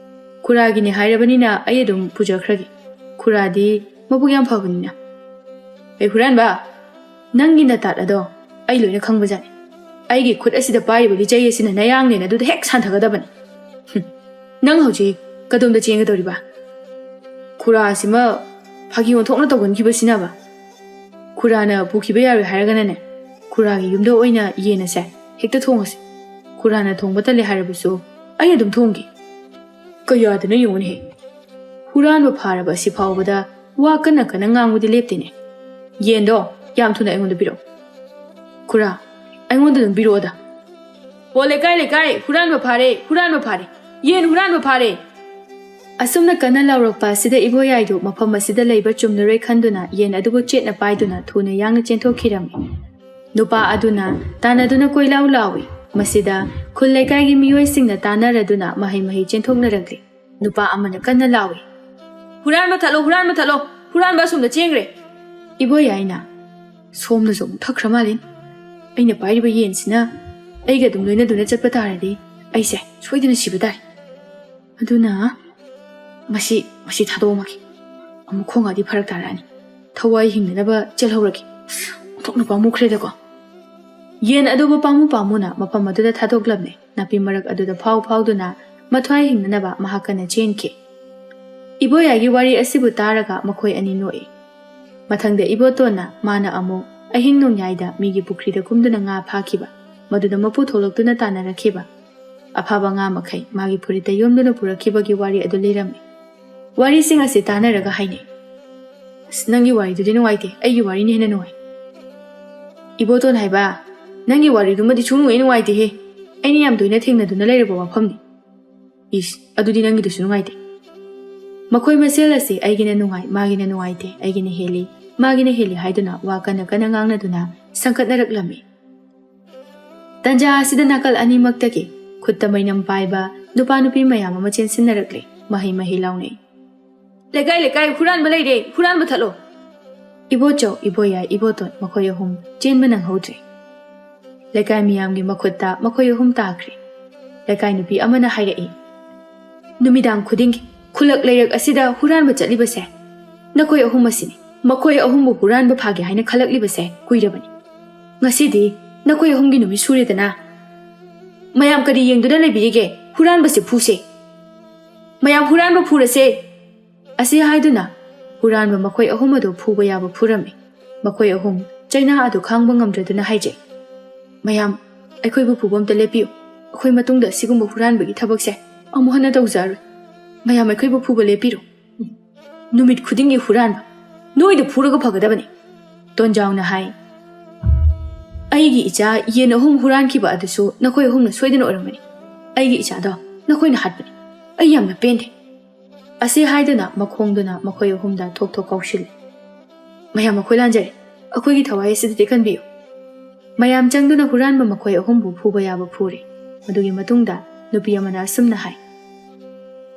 ꯈꯨꯔꯥꯒꯤꯅꯤ ꯍꯥꯏꯔꯕꯅꯤꯅ ꯑꯩ ꯑꯗꯨꯝ ꯄꯨꯖꯈ꯭ꯔꯒꯦ꯫ ꯈꯨꯔꯥꯗꯤ ꯃꯕꯨꯛ ꯌꯥꯝ ꯐꯕꯅꯤꯅ"꯫ ꯑꯦ ꯍꯨꯔꯥꯟꯕ, ꯅꯪꯒꯤ ꯅꯇꯥꯠ ꯑꯗꯣ ꯑꯩ ꯂꯣꯏꯅ ꯈꯪꯕꯖꯥꯠꯅꯤ꯫ ꯑꯩꯒꯤ ꯈꯨꯠ ꯑꯁꯤꯗ ꯄꯥꯏꯔꯤꯕ ꯂꯤꯆꯩ ꯑꯁꯤꯅ ꯅꯌꯥꯡꯂꯦꯟ ꯑꯗꯨꯗ ꯍꯦꯛ ꯁꯥꯟꯊꯒꯗꯕꯅꯤ꯫ ꯍꯨꯝ, ꯅꯪ ꯍꯧꯖꯤꯛ ꯀꯗꯣꯝꯗ ꯆꯦꯟꯒꯗꯧꯔꯤꯕ? ꯈꯨꯔꯥꯁꯤꯃ ꯐꯥꯒꯤ ꯑꯣꯟꯊꯣꯛꯅ ꯇꯧꯒꯟꯈꯤꯕꯁꯤꯅꯕ꯫ ꯈꯨꯔꯥꯅ ꯄꯨꯈꯤꯕ ꯌꯥꯔꯣꯏ ꯍꯥꯏꯔꯒꯅꯅꯦ, ꯈꯨꯔꯥꯒꯤ ꯌꯨꯝꯗ ꯑꯣꯏꯅ ꯌꯦꯟ ꯑꯁꯦ ꯍꯦꯛꯇ ꯊꯣꯡꯉꯁꯤ꯫ ꯈꯨꯔꯥꯅ ꯊꯣꯡꯕ ꯇꯜꯂꯦ ꯍꯥꯏꯔꯕꯁꯨ ꯑꯩ ꯑꯗꯨꯝ ꯊꯣꯡꯒꯦ꯫ ꯀꯌꯥꯗꯅꯣ ꯌꯦꯡꯉꯨꯅꯦꯍꯦ꯫ ꯍꯨꯔꯥꯟꯕ ꯐꯥꯔꯕ ꯑꯁꯤ ꯐꯥꯎꯕꯗ ꯋꯥ ꯀꯟꯅ ꯀꯟꯅ ꯉꯥꯡꯕꯗꯤ ꯂꯦꯞꯇꯦꯅꯦ꯫ ꯌꯦꯟꯗꯣ ꯌꯥꯝ ꯊꯨꯅ ꯑꯩꯉꯣꯟꯗ ꯄꯤꯔꯛꯑꯣ꯫ ꯈꯨꯔꯥ, ꯑꯩꯉꯣꯟꯗ ꯑꯗꯨꯝ ꯄꯤꯔꯛꯑꯣꯗ꯫ ꯑꯣ ꯂꯩꯀꯥꯏ ꯂꯩꯀꯥꯏ, ꯍꯨꯔꯥꯟꯕ ꯐꯥꯔꯦ, ꯍꯨꯔꯥꯟꯕ ꯐꯥꯔꯦ, ꯌꯦꯟ ꯍꯨꯔꯥꯟꯕ ꯐꯥꯔꯦ꯫ ꯑꯁꯨꯝꯅ ꯀꯟꯅ ꯂꯥꯎꯔꯛꯄ ꯑꯁꯤꯗ ꯏꯕꯣꯌꯥꯏꯗꯨ ꯃꯐꯝ ꯑꯁꯤꯗ ꯂꯩꯕ ꯆꯨꯝꯂꯔꯣꯏ ꯈꯟꯗꯨꯅ ꯌꯦꯟ ꯑꯗꯨꯕꯨ ꯆꯦꯠꯅ ꯄꯥꯏꯗꯨꯅ ꯊꯨꯅ ꯌꯥꯡꯅ ꯆꯦꯟꯊꯣꯛꯈꯤꯔꯝꯃꯤ꯫ ꯅꯨꯄꯥ ꯑꯗꯨꯅ ꯇꯥꯟꯅꯗꯨꯅ ꯀꯣꯏꯂꯥꯎ ꯂꯥꯎꯏ꯫ ꯃꯁꯤꯗ ꯈꯨꯜ ꯂꯩꯀꯥꯏꯒꯤ ꯃꯤꯑꯣꯏꯁꯤꯡꯅ ꯇꯥꯟꯅꯔꯗꯨꯅ ꯃꯍꯩ ꯃꯍꯩ ꯆꯦꯟꯊꯣꯛꯅꯔꯛꯂꯤ꯫ ꯅꯨꯄꯥ ꯑꯃꯅ ꯀꯟꯅ ꯂꯥꯎꯏ, "ꯍꯨꯔꯥꯟꯕ ꯊꯠꯂꯣ, ꯍꯨꯔꯥꯟꯕ ꯊꯠꯂꯣ! ꯍꯨꯔꯥꯟꯕ ꯑꯁꯣꯝꯗ ꯆꯦꯟꯈ꯭ꯔꯦ!" ꯏꯕꯣꯌꯥꯏꯅ, "ꯁꯣꯝꯗꯁꯨ ꯑꯃꯨꯛ ꯊꯛꯈ꯭ꯔ ꯃꯥꯜꯂꯦ꯫ ꯑꯩꯅ ꯄꯥꯏꯔꯤꯕ ꯌꯦꯟꯁꯤꯅ ꯑꯩꯒ ꯑꯗꯨꯝ ꯂꯣꯏꯅꯗꯨꯅ ꯆꯠꯄ ꯇꯥꯔꯗꯤ ꯑꯩꯁꯦ ꯁꯣꯏꯗꯅ ꯁꯤꯕ ꯇꯥꯔꯦ꯫ ꯑꯗꯨꯅ ꯃꯁꯤ, ꯃꯁꯤ ꯊꯥꯗꯣꯛꯑꯝꯃꯒꯦ꯫ ꯑꯃꯨꯛ ꯈꯣꯡꯉꯛꯑꯗꯤ ꯐꯔꯛ ꯇꯥꯔꯛꯑꯅꯤ꯫ ꯊꯋꯥꯏ ꯍꯤꯡꯅꯅꯕ ꯆꯦꯜꯍꯧꯔꯒꯦ꯫ ꯑꯣꯟꯊꯣꯛꯅ ꯄꯥꯝꯃꯨꯈ꯭ꯔꯦꯗꯀꯣ꯫" ꯌꯦꯟ ꯑꯗꯨꯕꯨ ꯄꯥꯝꯃꯨ ꯄꯥꯝꯃꯨꯅ ꯃꯐꯝ ꯑꯗꯨꯗ ꯊꯥꯗꯣꯛꯂꯝꯃꯦ꯫ ꯅꯥꯄꯤ ꯃꯔꯛ ꯑꯗꯨꯗ ꯐꯥꯎ ꯐꯥꯎꯗꯨꯅ ꯃꯊ꯭ꯋꯥꯏ ꯍꯤꯡꯅꯅꯕ ꯃꯍꯥꯛ ꯀꯟꯅ ꯆꯦꯟꯈꯤ꯫ ꯏꯕꯣꯌꯥꯏꯒꯤ ꯋꯥꯔꯤ ꯑꯁꯤꯕꯨ ꯇꯥꯔꯒ ꯃꯈꯣꯏ ꯑꯅꯤ ꯅꯣꯛꯏ꯫ ꯃꯊꯪꯗ ꯏꯕꯣꯇꯣꯟꯅ ꯃꯥꯅ ꯑꯃꯨꯛ ꯑꯍꯤꯡ ꯅꯣꯡꯌꯥꯏꯗ ꯃꯤꯒꯤ ꯄꯨꯈ꯭ꯔꯤꯗ ꯀꯨꯝꯗꯨꯅ ꯉꯥ ꯐꯥꯈꯤꯕ, ꯃꯗꯨꯗ ꯃꯄꯨ ꯊꯣꯛꯂꯛꯇꯨꯅ ꯇꯥꯟꯅꯔꯛꯈꯤꯕ, ꯑꯐꯥꯕ ꯉꯥ ꯃꯈꯩ ꯃꯥꯒꯤ ꯐꯨꯔꯤꯠꯇ ꯌꯣꯝꯗꯨꯅ ꯄꯨꯔꯛꯈꯤꯕꯒꯤ ꯋꯥꯔꯤ ꯑꯗꯨ ꯂꯤꯔꯝꯃꯤ꯫ ꯋꯥꯔꯤꯁꯤꯡ ꯑꯁꯤ ꯇꯥꯟꯅꯔꯒ ꯍꯥꯏꯅꯩ, "ꯑꯁ, ꯅꯪꯒꯤ ꯋꯥꯔꯤꯗꯨꯗꯤ ꯅꯨꯡꯉꯥꯏꯇꯦ, ꯑꯩꯒꯤ ꯋꯥꯔꯤꯅ ꯍꯦꯟꯅ ꯅꯨꯡꯉꯥꯏ꯫" "ꯏꯕꯣꯇꯣꯟ ꯍꯥꯏꯕ, ꯅꯪꯒꯤ ꯋꯥꯔꯤꯗꯨꯃꯗꯤ ꯁꯨꯡꯅꯨꯡ ꯍꯦꯛ ꯅꯨꯡꯉꯥꯏꯇꯦꯍꯦ꯫ ꯑꯩꯅ ꯌꯥꯝ ꯇꯣꯏꯅ ꯊꯦꯡꯅꯗꯨꯅ ꯂꯩꯔꯕ ꯋꯥꯐꯝꯅꯤ꯫" "ꯏꯁ, ꯑꯗꯨꯗꯤ ꯅꯪꯒꯤꯗꯨꯁꯨ ꯅꯨꯡꯉꯥꯏꯇꯦ꯫" ꯃꯈꯣꯏ ꯃꯁꯦꯜ ꯑꯁꯤ ꯑꯩꯒꯤꯅ ꯅꯨꯡꯉꯥꯏ, ꯃꯥꯒꯤꯅ ꯅꯨꯡꯉꯥꯏꯇꯦ, ꯑꯩꯒꯤꯅ ꯍꯦꯜꯂꯤ, ꯃꯥꯒꯤꯅ ꯍꯦꯜꯂꯤ ꯍꯥꯏꯗꯨꯅ ꯋꯥ ꯀꯟꯅ ꯀꯟꯅ ꯉꯥꯡꯅꯗꯨꯅ ꯁꯪꯒꯠꯅꯔꯛꯂꯝꯃꯤ꯫ ꯇꯟꯖꯥ ꯑꯁꯤꯗ ꯅꯥꯀꯜ ꯑꯅꯤꯃꯛꯇꯒꯤ ꯈꯨꯠꯇ ꯃꯩꯅꯝ ꯄꯥꯏꯕ ꯅꯨꯄꯥ ꯅꯨꯄꯤ ꯃꯌꯥꯝ ꯑꯃ ꯆꯦꯟꯁꯤꯟꯅꯔꯛꯂꯦ, ꯃꯍꯩ ꯃꯍꯩ ꯂꯥꯎꯅꯩ꯫ "ꯂꯩꯀꯥꯏ ꯂꯩꯀꯥꯏ, ꯍꯨꯔꯥꯟꯕ ꯂꯩꯔꯦ, ꯍꯨꯔꯥꯟꯕ ꯊꯠꯂꯣ!" ꯏꯕꯣꯆꯧ, ꯏꯕꯣꯌꯥꯏ, ꯏꯕꯣꯇꯣꯟ ꯃꯈꯣꯏ ꯑꯍꯨꯝ ꯆꯦꯟꯕ ꯅꯪꯍꯧꯗ꯭ꯔꯦ꯫ ꯂꯩꯀꯥꯏ ꯃꯤꯌꯥꯝꯒꯤ ꯃꯈꯨꯠꯇ ꯃꯈꯣꯏ ꯑꯍꯨꯝ ꯇꯥꯈ꯭ꯔꯦ꯫ ꯂꯩꯀꯥꯏ ꯅꯨꯄꯤ ꯑꯃꯅ ꯍꯥꯏꯔꯛꯏ, "ꯅꯨꯃꯤꯗꯥꯡ ꯈꯨꯗꯤꯡꯒꯤ ꯈꯨꯜꯂꯛ ꯂꯩꯔꯛ ꯑꯁꯤꯗ ꯍꯨꯔꯥꯟꯕ ꯆꯠꯂꯤꯕꯁꯦ ꯅꯈꯣꯏ ꯑꯍꯨꯝ ꯑꯁꯤꯅꯤ꯫ ꯃꯈꯣꯏ ꯑꯍꯨꯝꯕꯨ ꯍꯨꯔꯥꯟꯕ ꯐꯥꯒꯦ ꯍꯥꯏꯅ ꯈꯜꯂꯛꯂꯤꯕꯁꯦ ꯀꯨꯏꯔꯕꯅꯤ꯫ ꯉꯁꯤꯗꯤ ꯅꯈꯣꯏ ꯑꯍꯨꯝꯒꯤ ꯅꯨꯃꯤꯠ ꯁꯨꯔꯦꯗꯅ꯫ ꯃꯌꯥꯝ ꯀꯔꯤ ꯌꯦꯡꯗꯨꯅ ꯂꯩꯕꯤꯔꯤꯒꯦ? ꯍꯨꯔꯥꯟꯕꯁꯦ ꯐꯨꯁꯦ꯫ ꯃꯌꯥꯝ ꯍꯨꯔꯥꯟꯕ ꯐꯨꯔꯁꯦ꯫ ꯑꯁꯤ ꯍꯥꯏꯗꯨꯅ ꯍꯨꯔꯥꯟꯕ ꯃꯈꯣꯏ ꯑꯍꯨꯝ ꯑꯗꯨ ꯐꯨꯕ ꯌꯥꯕ ꯐꯨꯔꯝꯃꯤ꯫ ꯃꯈꯣꯏ ꯑꯍꯨꯝ ꯆꯩꯅꯥ ꯑꯗꯨ ꯈꯥꯡꯕ ꯉꯝꯗ꯭ꯔꯗꯨꯅ ꯍꯥꯏꯖꯩ, "ꯃꯌꯥꯝ, ꯑꯩꯈꯣꯏꯕꯨ ꯐꯨꯕ ꯑꯝꯇ ꯂꯦꯞꯄꯤꯌꯨ꯫ ꯑꯩꯈꯣꯏ ꯃꯇꯨꯡꯗ ꯑꯁꯤꯒꯨꯝꯕ ꯍꯨꯔꯥꯟꯕꯒꯤ ꯊꯕꯛꯁꯦ ꯑꯃꯨꯛ ꯍꯟꯅ ꯇꯧꯖꯔꯣꯏ꯫ ꯃꯌꯥꯝ, ꯑꯩꯈꯣꯏꯕꯨ ꯐꯨꯕ ꯂꯦꯞꯄꯤꯔꯣ꯫ ꯅꯨꯃꯤꯠ ꯈꯨꯗꯤꯡꯒꯤ ꯍꯨꯔꯥꯟꯕ꯫ ꯅꯣꯏꯗ ꯐꯨꯔꯒ ꯐꯒꯗꯕꯅꯤ꯫" ꯇꯣꯟꯖꯥꯎꯅ ꯍꯥꯏ, "ꯑꯩꯒꯤ ꯏꯆꯥ ꯌꯦꯟ ꯑꯍꯨꯝ ꯍꯨꯔꯥꯟꯈꯤꯕ ꯑꯗꯨꯁꯨ ꯅꯈꯣꯏ ꯑꯍꯨꯝꯅ ꯁꯣꯏꯗꯅ ꯑꯣꯏꯔꯝꯒꯅꯤ꯫ ꯑꯩꯒꯤ ꯏꯆꯥꯗꯣ ꯅꯈꯣꯏꯅ ꯍꯥꯠꯄꯅꯤ꯫ ꯑꯩ ꯌꯥꯝꯅ ꯄꯦꯟꯗꯦ꯫" ꯑꯁꯤ ꯍꯥꯏꯗꯨꯅ ꯃꯈꯣꯡꯗꯨꯅ ꯃꯈꯣꯏ ꯑꯍꯨꯝꯗ ꯊꯣꯛ ꯊꯣꯛ ꯀꯥꯎꯁꯤꯜꯂꯤ꯫ "ꯃꯌꯥꯝ, ꯑꯩꯈꯣꯏ ꯂꯥꯟꯖꯔꯦ꯫ ꯑꯩꯈꯣꯏꯒꯤ ꯊꯋꯥꯏ ꯑꯁꯤꯗꯗꯤ ꯀꯟꯕꯤꯌꯨ꯫" ꯃꯌꯥꯝ ꯆꯪꯗꯨꯅ ꯍꯨꯔꯥꯟꯕ ꯃꯈꯣꯏ ꯑꯍꯨꯝꯕꯨ ꯐꯨꯕ ꯌꯥꯕ ꯐꯨꯔꯦ꯫ ꯃꯗꯨꯒꯤ ꯃꯇꯨꯡꯗ ꯅꯨꯄꯤ ꯑꯃꯅ ꯑꯁꯨꯝꯅ ꯍꯥꯏ,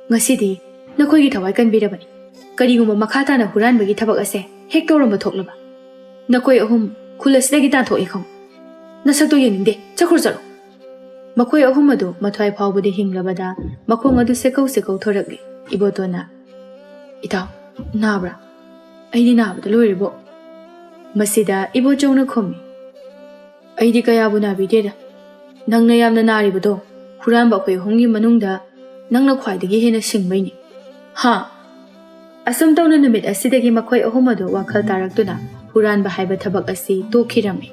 "ꯉꯁꯤꯗꯤ ꯅꯈꯣꯏꯒꯤ ꯊꯋꯥꯏ ꯀꯟꯕꯤꯔꯕꯅꯤ꯫ ꯀꯔꯤꯒꯨꯝꯕ ꯃꯈꯥ ꯇꯥꯅ ꯍꯨꯔꯥꯟꯕꯒꯤ ꯊꯕꯛ ꯑꯁꯦ ꯍꯦꯛ ꯇꯧꯔꯝꯕ ꯊꯣꯛꯂꯕ, ꯅꯈꯣꯏ ꯑꯍꯨꯝ ꯈꯨꯜ ꯑꯁꯤꯗꯒꯤ ꯇꯥꯟꯊꯣꯛꯏ ꯈꯪꯉꯨ꯫ ꯅꯁꯛꯇꯣ ꯌꯦꯡꯅꯤꯡꯗꯦ꯫ ꯆꯠꯈ꯭ꯔꯣ, ꯆꯠꯂꯣ꯫" ꯃꯈꯣꯏ ꯑꯍꯨꯝ ꯑꯗꯨ ꯃꯊ꯭ꯋꯥꯏ ꯐꯥꯎꯕꯗꯤ ꯍꯤꯡꯂꯕꯗ ꯃꯈꯣꯡ ꯑꯗꯨ ꯁꯦꯀꯧ ꯁꯦꯀꯧ ꯊꯣꯔꯛꯂꯤ꯫ ꯏꯕꯣꯇꯣꯟꯅ, "ꯏꯇꯥꯎ, ꯅꯥꯕ꯭ꯔꯥ?" "ꯑꯩꯗꯤ ꯅꯥꯕꯗ ꯂꯣꯏꯔꯦꯕꯣ꯫" ꯃꯁꯤꯗ ꯏꯕꯣꯆꯧꯅ ꯈꯨꯝꯃꯤ, "ꯑꯩꯗꯤ ꯀꯌꯥꯕꯨ ꯅꯥꯕꯤꯗꯦꯗ꯫ ꯅꯪꯅ ꯌꯥꯝꯅ ꯅꯥꯔꯤꯕꯗꯣ ꯍꯨꯔꯥꯟꯕ ꯑꯩꯈꯣꯏ ꯑꯍꯨꯝꯒꯤ ꯃꯅꯨꯡꯗ ꯅꯪꯅ ꯈ꯭ꯋꯥꯏꯗꯒꯤ ꯍꯦꯟꯅ ꯁꯤꯡꯕꯩꯅꯤ꯫ ꯍꯥ?" ꯑꯁꯨꯝ ꯇꯧꯅ ꯅꯨꯃꯤꯠ ꯑꯁꯤꯗꯒꯤ ꯃꯈꯣꯏ ꯑꯍꯨꯝ ꯑꯗꯨ ꯋꯥꯈꯜ ꯇꯥꯔꯛꯇꯨꯅ ꯍꯨꯔꯥꯟꯕ ꯍꯥꯏꯕ ꯊꯕꯛ ꯑꯁꯤ ꯇꯣꯛꯈꯤꯔꯝꯃꯤ꯫